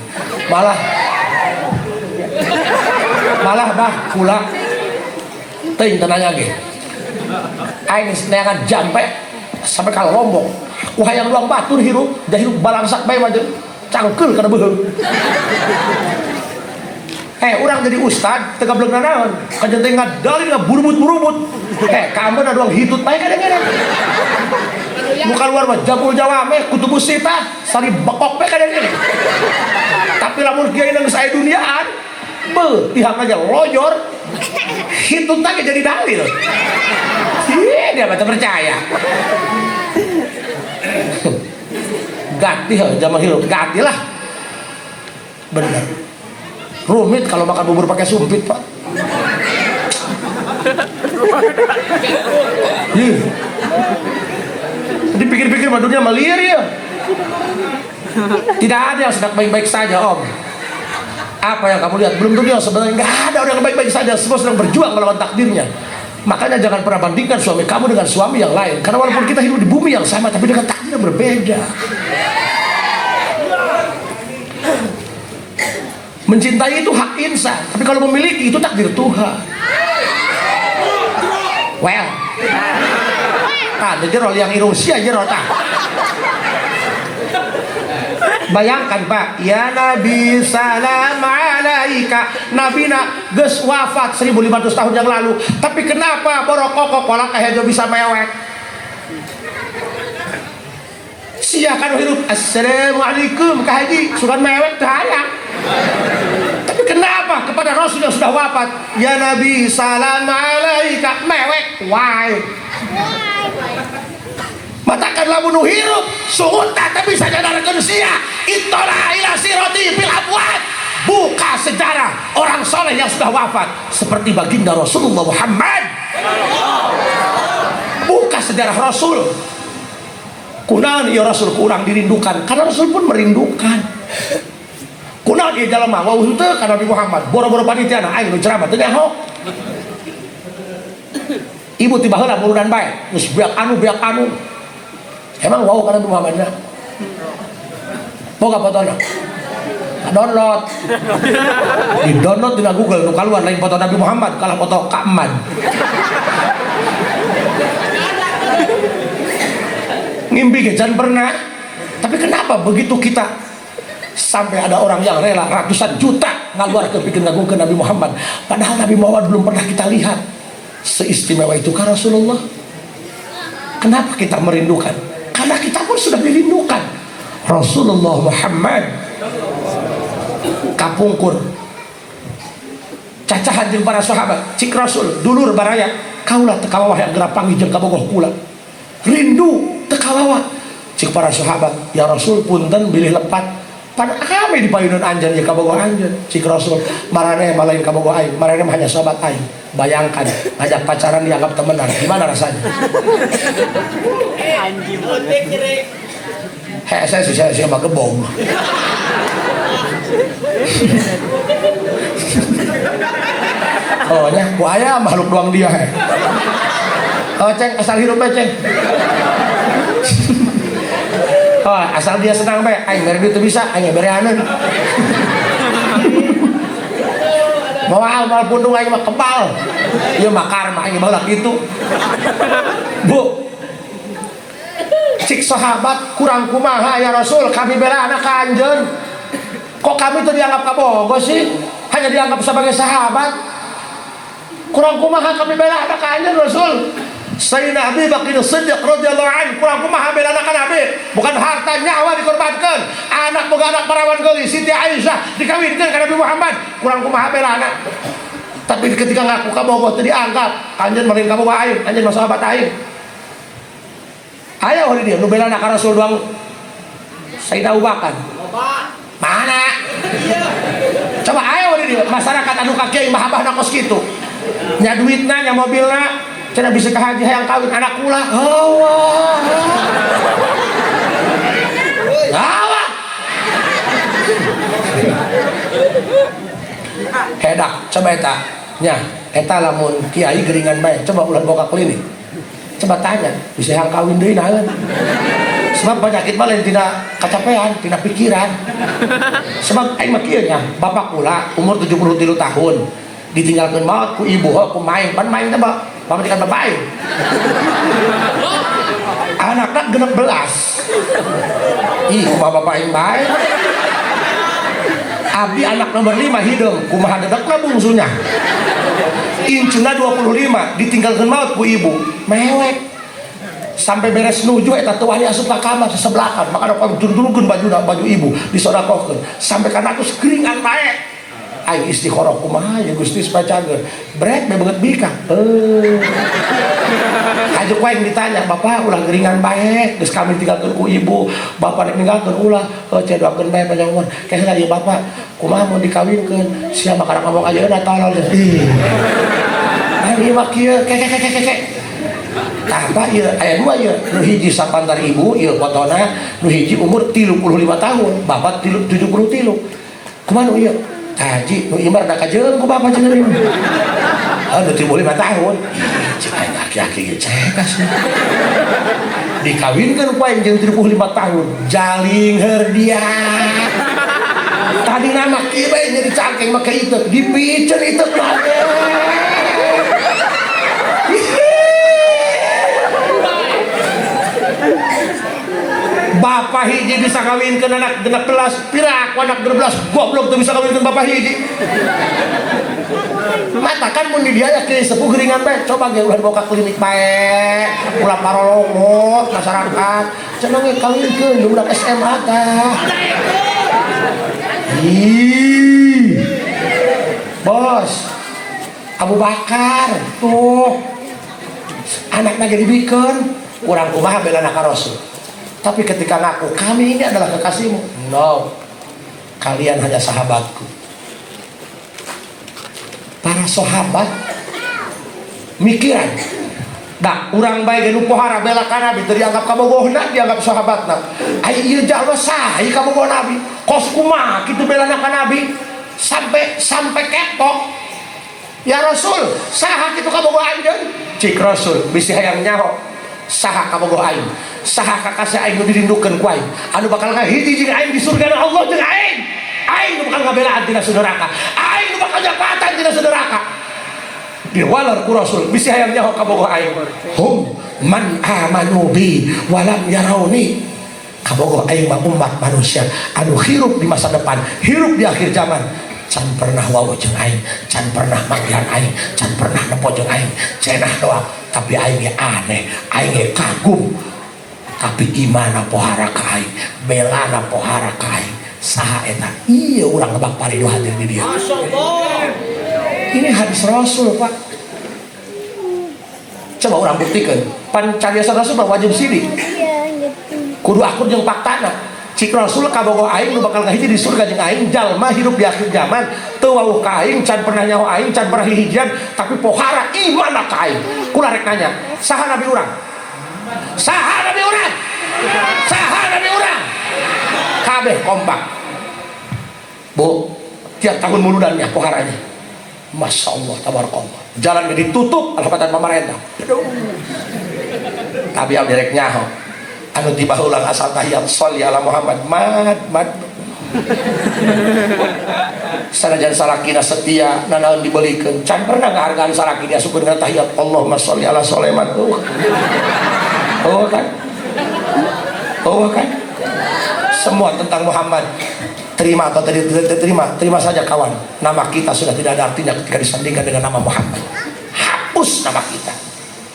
Speaker 1: Malah malah bah kula teuing teu nanya ge. Aing neangan jampe sampai ka Lombok. Ku hayang luang batur hirup, da hirup balangsak bae mah cangkeul kana beuheung. Urang jadi ustad teu gablek nanaon. Kajen teh ngadalin ngaburubut-burubut. Kamu ada doang hitut bae kadang-kadang. Nu kaluar mah jabul jawame kutubus sitah sari bekok bae kadang-kadang. Tapi lamun kiai geus aya duniaan, beuh pihak aja lojor hitut lagi jadi dalil. Ih, dia mah percaya. Ganti zaman hirup, gantilah. Bener. Rumit kalau makan bubur pakai sumpit, Pak. Ih. Dipikir-pikir mah dunia melir ya. Tidak ada yang sedang baik-baik saja, Om. Apa yang kamu lihat belum tentu sebenarnya nggak ada orang yang baik-baik saja, semua sedang berjuang melawan takdirnya. Makanya jangan pernah bandingkan suami kamu dengan suami yang lain, karena walaupun kita hidup di bumi yang sama, tapi dengan takdir yang berbeda. Mencintai itu hak insan, tapi kalau memiliki itu takdir Tuhan. Well, tah jero yang irung sia jero tah. Bayangkan Pak, ya Nabi salam alaika. Nabi na geus wafat 1500 tahun yang lalu. Tapi kenapa borokokok kolak kahejo bisa mewek? Sia kan hirup assalamualaikum ka haji sugan mewek teu hayang. Tapi kenapa kepada Rasul yang sudah wafat, ya Nabi salam alaika mewek why? Matakan lamun nu hirup sungut tapi bisa nyadarkeun sia. Itola ila sirati fil abwad. Buka sejarah orang soleh yang sudah wafat seperti baginda Rasulullah Muhammad. Buka sejarah Rasul. Kunaon ieu Rasul kurang dirindukan? Karena Rasul pun merindukan. Kunaon ieu jalma wau henteu ka Nabi Muhammad. Boro-boro panitia aing nu ceramah teu nyaho. Ibu tiba heula murudan bae, geus beak anu beak anu. Emang wow karena Nabi Muhammadnya? Boga fotona? Download. Di download dina Google nu kaluar lain foto Nabi Muhammad, kalah foto Kak Eman. Ngimpi ge can pernah. Tapi kenapa begitu kita sampai ada orang yang rela ratusan juta ngaluarkeun pikeun ngagungkeun Nabi Muhammad, padahal Nabi Muhammad belum pernah kita lihat. Seistimewa itu kah Rasulullah? Kenapa kita merindukan? Karena kita pun sudah dirindukan Rasulullah Muhammad. Kapungkur cacahan jeung para sahabat, cik Rasul dulur baraya, kaulah teu kawawah yang geura panggih jeung kabogoh kula. Rindu teu kawawah. Cik para sahabat, ya Rasul punten bilih lepat. Pan kami di payunan anjeun ya kabogoh anjeun. Cik Rasul, maraneh mah lain kabogoh aing, maraneh mah hanya sahabat aing. Bayangkan ngajak pacaran dianggap temenan, gimana rasanya? Heh, saya sih mah gebong. Oh nya, ku aya makhluk doang dia he. Oh ceng, asal hirup bae ceng. Oh, asal dia senang bae, aing mere duit teu bisa, aing mere aneun. Moal moal pundung aing mah kebal. Ieu mah karma aing baheula kitu. Bu. Cik sahabat kurang kumaha ya Rasul, kami bela anak ka anjeun. Kok kami tuh dianggap kabogo sih? Hanya dianggap sebagai sahabat. Kurang kumaha kami bela anak ka anjeun Rasul. Sayyidina Abi Bakar Siddiq radhiyallahu anhu kurang kumaha bela anak Nabi, bukan harta nyawa dikorbankan, anak boga anak parawan geulis Siti Aisyah dikawinkeun ka Nabi Muhammad, kurang kumaha bela anak. Tapi ketika ngaku kabogoh teu dianggap, anjeun mah lain kabogoh aing, anjeun mah sahabat aing. Aya we dia nu bela anak Rasul doang Sayyidina Abu Bakar. Mana? Coba ayo di di dieu masyarakat anu ka kiai mah abahna kos kitu. Nya duitna, nya mobilna, cenah bisa ka haji hayang kawin anak kula. Allah. Allah. Hedak coba eta nya eta lamun kiai geringan bae coba ulah bawa ka klinik. Coba tanya bisa hayang kawin deui naon. Sebab penyakit mah lain tina kacapean, tina pikiran. Sebab aing mah kieu nya, bapak kula umur 73 tahun ditinggalkeun maot ku ibu heuh ku maing, pan maing teh pamajikan bapak aing. Anakna 16. Ih, kumaha bapak aing bae. Abdi anak nomor 5 hideung, kumaha dedekna bungsunya. Incuna 25 ditinggalkeun maot ku ibu, mewek. Sampai beres nuju eta teu wani asup ka kamar sesebelakan, maka ada turun-turunkeun bajuna, baju ibu disodakohkeun sampai kana geus geringan bae. Aing istikharah kumaha ya Gusti supaya cager. Brek be beungeut bikang. Hajuk wae ditanya, "Bapak ulah geringan bae, geus kami tinggalkeun ku ibu, bapak rek ninggalkeun ulah, heuh cai doakeun bae panjang umur." Keheula ieu bapak, kumaha mun dikawinkeun? Sia mah kana ngomong ayeuna tolol. Ih. Aing ieu mah kieu, ke ke ke ke ke. Tah apa ieu aya dua ieu, nu hiji sapantar ibu ieu fotona, nu hiji umur 35 tahun, bapak 73. Kumaha nu ieu? Tah haji nu ieu mah rada kajeun ku bapak cenah ieu. Ah nu 35 tahun. Cik aing aki-aki ge cekas. Dikawinkeun ku aing jeung 35 tahun, jaling herdian. Tadi nama kieu bae nyeri cangkeng make itu, dipiceun itu mah. Bapak hiji bisa kawinkeun anak 16, pira aku anak 16 goblok tuh bisa kawinkeun bapak hiji. Mata kan mun di dieu aya kieu sepuh geringan bae, coba ge ulah dibawa ka klinik bae, ulah parolongot masyarakat. Cenah ge kawinkeun budak SMA tah. Ih. Bos. Abu Bakar tuh anakna ge dibikeun, urang kumaha belana ka Rasul. Tapi ketika ngaku kami ini adalah kekasihmu, no, kalian hanya sahabatku. Para sahabat mikiran, dah urang bae ge nu pohara bela ka Nabi teu dianggap kabogohna, dianggap sahabatna. Ai ieu jalma saha ieu kabogoh Nabi? Kos kumaha kitu belana ka Nabi sampai sampai kepo. Ya Rasul, saha kitu kabogoh anjeun? Cik Rasul bisi hayang nyaho. Saha kabogoh aing, saha kakasih aing nu dirindukeun ku aing, anu bakal ngahiji jeung aing di surga Allah jeung aing. Aing nu bakal ngabelaan tina neraka, aing nu bakal nyapatan tina neraka. Diwalar ku Rasul bisi hayang nyaho kabogoh aing. Hum man amanu bi walam yarauni. Kabogoh aing mah umat manusia anu hirup di masa depan, hirup di akhir zaman. Can pernah wawuh jeung aing, can pernah manggihan aing, can pernah nempo jeung aing, cenah doang. Tapi aing ge aneh, aing ge kagum. Tapi imana pohara ka aing, belana pohara ka aing. Saha eta? Ieu urang ngebak paridu hadir di dieu. Ini hadis Rasul, Pak. Coba urang buktikeun. Pan cariasa Rasul mah wajib sidik. Kudu akur jeung faktana. Cik Rasul kabogoh aing nu bakal ngahiji di surga jeung aing jalma hirup di akhir zaman teu wawuh ka aing, can pernah nyaho aing, can pernah hihijian, tapi pohara iman ka aing. Kula rek nanya, saha nabi urang? Saha nabi urang? Saha nabi urang? Kabeh kompak. Bu, tiap tahun muludannya poharanya. Masya Allah, tabarakallah. Jalan ditutup alhamdulillah pemerintah. Aduh. Tapi abdi rek nyaho. Anu tiba ulang asal tahiyat sholli ala Muhammad mad mad. Sanajan salakina setia nanaon dibelikeun, can pernah ngahargaan salakina syukur dengan tahiyat Allahumma sholli ala Sulaiman. Oh. Oh kan? Oh kan? Semua tentang Muhammad. Terima atau tidak terima, terima saja kawan. Nama kita sudah tidak ada artinya ketika disandingkan dengan nama Muhammad. Hapus nama kita.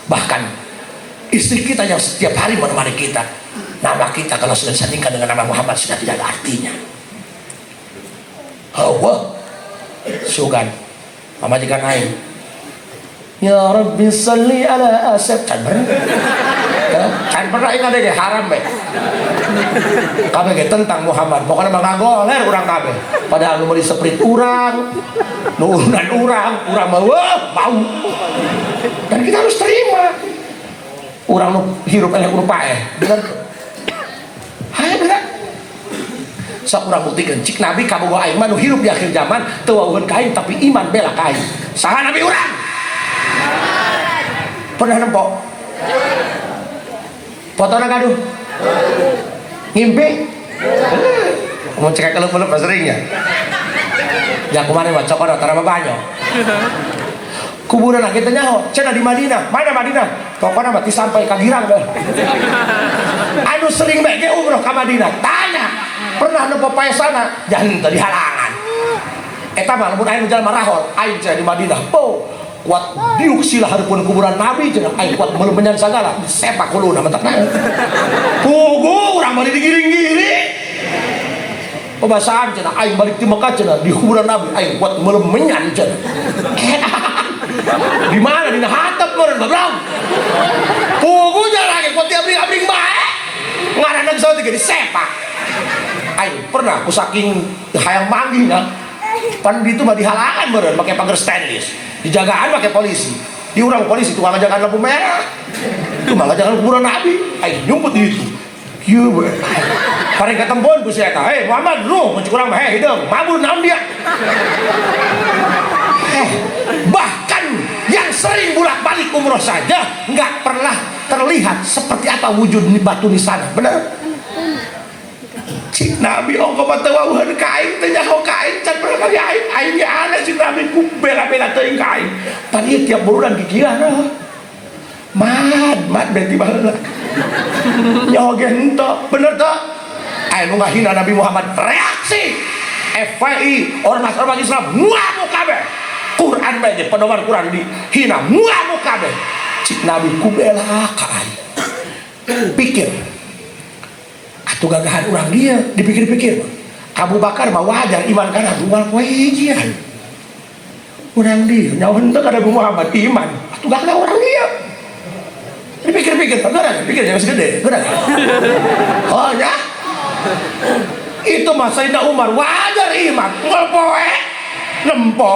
Speaker 1: Bahkan istri kita yang setiap hari menemani kita, nama kita kalau sudah disandingkan dengan nama Muhammad sudah tidak ada artinya. Allah sugan pamajikan aing. Ya Rabbi salli ala Asep can. Can pernah ingat deh haram be. Kabeh ge tentang Muhammad. Pokoknya mah ngagoler urang kabeh. Padahal nu meuli seprit urang, nu urunan urang, urang mah wah bau. Dan kita harus terima. Urang nu hirup eleh kudu paeh. Bener. Hayo bener. Sok urang buktikeun cik Nabi kabogoh aing mah nu hirup di akhir zaman teu wawuheun ka aing tapi iman bela ka aing. Saha Nabi urang? Pernah nempo? Fotona gaduh? Ngimpi? Mau cekak kelep-kelep seringnya. Ya kumaha mah cokor tara banyak. Kuburan kita nyaho, cenah di Madinah. Mana Madinah? Pokoknya mah sampai ka Girang deh. Anu sering bae ge umroh ka Madinah. Tanya, pernah nempo paesana? Jangan teu dihalangan. Eta mah lamun aing jelema rahol, aing cenah di Madinah. Po, kuat diuk sila hareupeun kuburan Nabi cenah aing kuat meuleuh sagala, disepak kuluna mentak naon. Pugu urang bari digiring-giring. Pebasaan cenah aing balik di Mekah cenah di kuburan Nabi aing kuat meuleum menyan cenah. Di mana dina hatep meureun goblok. Pugu jarang kuat diabring-abring bae. Ngaranna geus teh disepak. Aing pernah ku saking hayang manggih nya. Pan di itu mah dihalangan meureun make pagar stainless. Dijagaan make polisi. Di urang polisi tukang ngajagaan lampu merah. Itu mah ngajagaan kuburan Nabi. Aing nyumput di itu. Kieu we. Paling ketempon ku si eta. Hei Muhammad, ruh mun urang mah hei hideung. Mabur naon dia? Bahkan yang sering bolak-balik umroh saja nggak pernah terlihat seperti apa wujud batu di sana. Bener? Cik Nabi ongko mah teu wawuheun ka aing teu nyaho ka aing can pernah kali aing aing ge aneh cik Nabi ku bela-bela teuing ka aing. Pan ieu tiap bulan gigilan. Mad, mad berarti baheula. Nyaho ge henteu, bener teu? Aya nu ngahina Nabi Muhammad reaksi. FPI ormas-ormas Islam ngamuk kabeh. Quran bae ge pedoman Quran dihina ngamuk kabeh. Cik Nabi ku bela ka aing. Pikir. Atuh gagahan urang dia dipikir-pikir. Abu Bakar mah wajar iman kana unggal poe hijian. Urang dia nyaho henteu ka Nabi Muhammad iman. Atuh gagah urang dia. Dipikir-pikir, geura pikir jangan segede, geura. Oh ya. Itu mah Sayyidina Umar wajar iman, unggal poe nempo.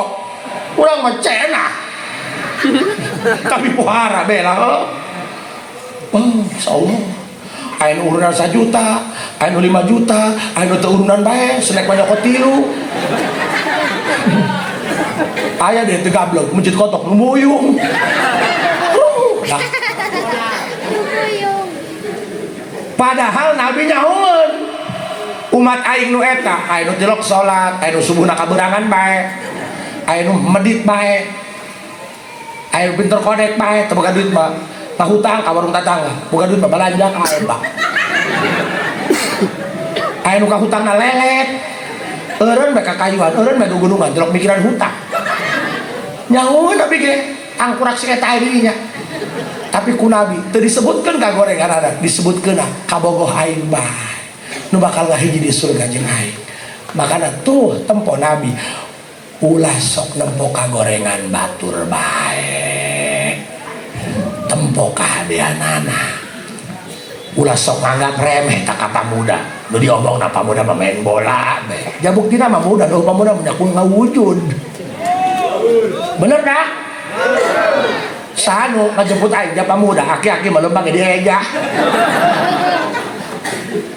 Speaker 1: Urang mah cenah. Tapi pohara bela. Oh, insyaallah. Aya nu urunan 1 juta, aya nu 5 juta, aya nu teu urunan bae, snack banyak tilu. Aya deh teu gablek, mencit kotok nu muyung. Nah. Padahal Nabi nyahoeun umat aing nu eta, aya nu tilok salat, aya nu subuhna kaberangan bae, aya nu medit bae, aya nu pinter kodek bae, teu boga duit mah ngahutang ka warung tatangga, boga duit mah balanja ka Eba. Aya nu kahutangna lelet, eureun bae ka kayuan, eureun bae gunungan, jelok mikiran hutang. Nyahoeun Nabi ge, angkurak si eta aya dirinya. Tapi ku Nabi teu disebutkeun ka gorengan anak, disebutkeun kabogoh aing bae. Nu bakal ngahiji di surga jeung aing. Makana tuh tempo Nabi ulah sok nempo ka gorengan batur bae. Tempo kahadeanana. Ulah sok nganggap remeh tak ka pamuda. Nu diomongna pamuda mah main bola bae. Ja buktina mah muda, nu pamuda mah nyaku ngawujud. Bener dah? Sanu ngajemput aing ja pamuda, aki-aki mah lempang di eja.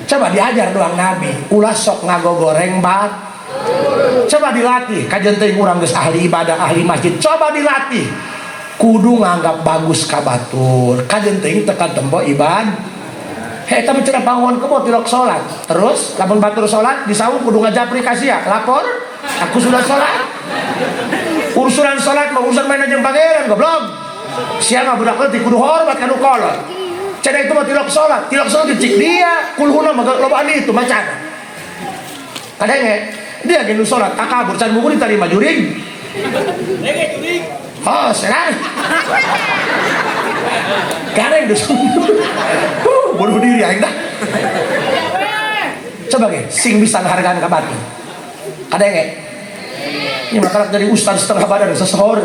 Speaker 1: Coba diajar doang Nabi, ulah sok ngagogoreng bat. Coba dilatih, kajen teuing urang geus ahli ibadah, ahli masjid, coba dilatih. Kudu nganggap bagus ka batur. Kajen teuing tekan tempo ibad. Heh, eta mah cenah bangun kebo tilok salat. Terus lamun batur salat di saung kudu ngajapri ka sia, lapor, aku sudah salat. Urusan salat mah urusan main jeung pangeran goblok. Sia mah budak leutik kudu hormat ka nu kolot. Cenah itu mah tilok salat cik dia, kulhuna mah lobaan itu macana. Kadenge dia ge nu salat takabur can buku diterima jurig.
Speaker 3: Denge jurig.
Speaker 1: Oh, serang. Gareng geus. Bunuh diri aing dah. Coba ge sing bisa ngahargaan ka batur. Kadenge. Ini makarak dari ustaz setengah badan sesehor.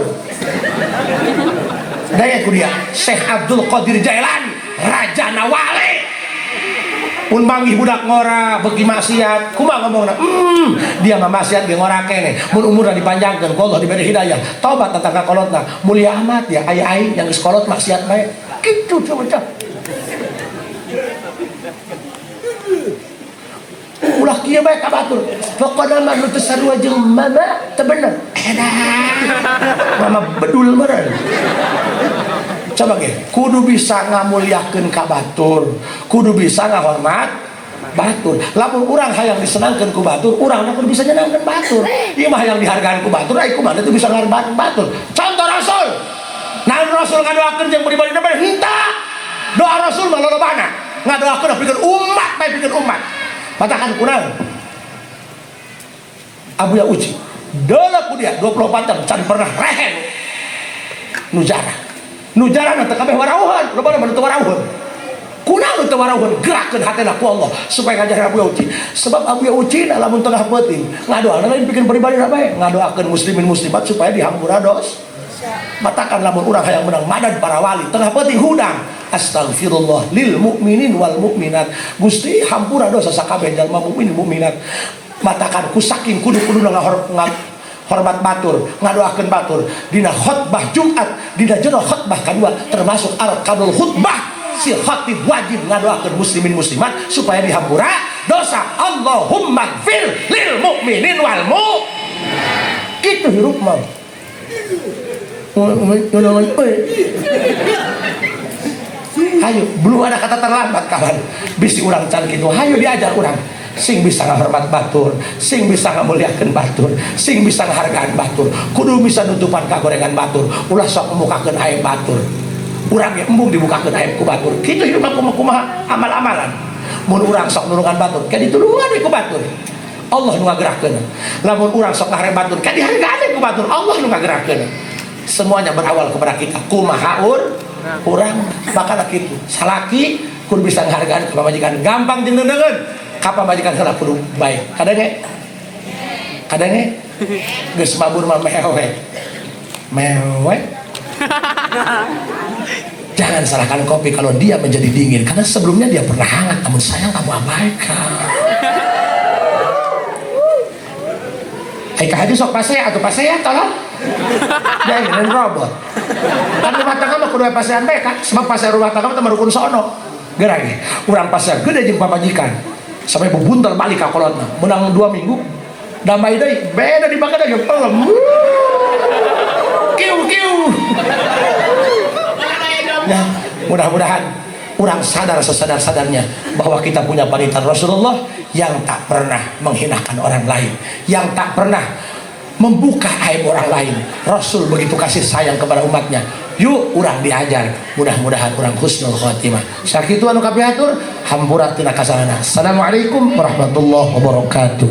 Speaker 1: Daya ku dia Syekh Abdul Qadir Jailani Rajana wali. Mun manggih budak ngora beuki maksiat, kumaha ngomongna? Dia mah maksiat ge ngora keneh. Mun umurna dipanjangkeun ku Allah diberi hidayah, tobat datang ka kolotna. Mulia amat ya aya aing yang geus kolot maksiat bae. Kitu coba. Ulah kieu bae ka batur. Pokona mah nu teu sarua jeung mama teu bener. Edan. Mama bedul meureun. Coba ge, kudu bisa ngamuliakeun ka batur, kudu bisa ngahormat batur. Lamun urang hayang disenangkeun ku batur, urang kudu bisa nyenangkeun batur. Ieu mah hayang dihargaan ku batur, ai kumaha teu bisa ngahargaan batur. Contoh Rasul. Nah Rasul ngadoakeun jeung pribadina bae henteu. Doa Rasul mah lolobana. Ngadoakeun pikeun umat bae pikeun umat. Matakan kurang. Abu Ya Uci. Deuleu ku dia 24 jam can pernah rehen. Nu jarah. Nu jarah teu kabeh warauhan, loba mah teu warauhan. Kunaon nu teu warauhan gerakeun hatena ku Allah supaya ngajar Abu Ya Uci. Sebab Abu Ya Uci na lamun tengah peuting ngadoana lain pikeun pribadi bae, ngadoakeun muslimin muslimat supaya dihampura dos. Matakan lamun urang hayang menang madad para wali tengah peuting hudang. Astagfirullah lil mukminin wal mukminat. Gusti hampura dosa sakabeh jalma mukmin mukminat. Matakan ku saking kudu-kuduna hormat batur, ngadoakeun batur dina khotbah Jumat, dina jero khotbah kadua termasuk arkanul khutbah si khatib wajib ngadoakeun muslimin muslimat supaya dihampura dosa. Allahumma gfir lil mukminin wal mu'minat. Kitu hirup mah. Hayu, belum ada kata terlambat kawan. Bisi urang can kitu, hayu diajar urang. Sing bisa ngahormat batur, sing bisa ngamuliakeun batur, sing bisa ngahargaan batur, kudu bisa nutupan kagorengan batur, ulah sok mukakeun aib batur. Urang ge embung dibukakeun aib ku batur. Kitu hidup mah kumaha amal-amalan. Mun urang sok nulungan batur, ke ditulungan we ku batur. Allah nu ngagerakeun. Lamun urang sok ngahargaan batur, ke dihargaan ku batur. Allah nu ngagerakeun. Semuanya berawal kepada kita. Kumaha urang maka kitu. Salaki kudu bisa ngahargaan ka pamajikan. Gampang jeung neundeungeun. Ka pamajikan heula kudu baik. Kadenge? Kadenge? Geus mabur mah mewek. Mewek. Jangan salahkan kopi kalau dia menjadi dingin karena sebelumnya dia pernah hangat, namun sayang kamu abaikan. Ai ka haji sok pasea atuh pasea tolong. Jangan robot. Kan rumah tangga mah kudu pasean bae kan, sebab pasea rumah tangga mah rukun sono. Geura ge urang pasea gede jeung pamajikan. Sampai bubuntel balik ka kolotna. Menang 2 minggu damai deui, beda di bageun ge pelem. Kiu kiu. Ya, mudah-mudahan urang sadar sesadar-sadarnya bahwa kita punya panitan Rasulullah yang tak pernah menghinakan orang lain, yang tak pernah membuka aib orang lain. Rasul begitu kasih sayang kepada umatnya. Yuk urang diajar, mudah-mudahan urang husnul khatimah. Sakitu anu kapihatur, hampura tina kasalana. Assalamualaikum warahmatullahi wabarakatuh.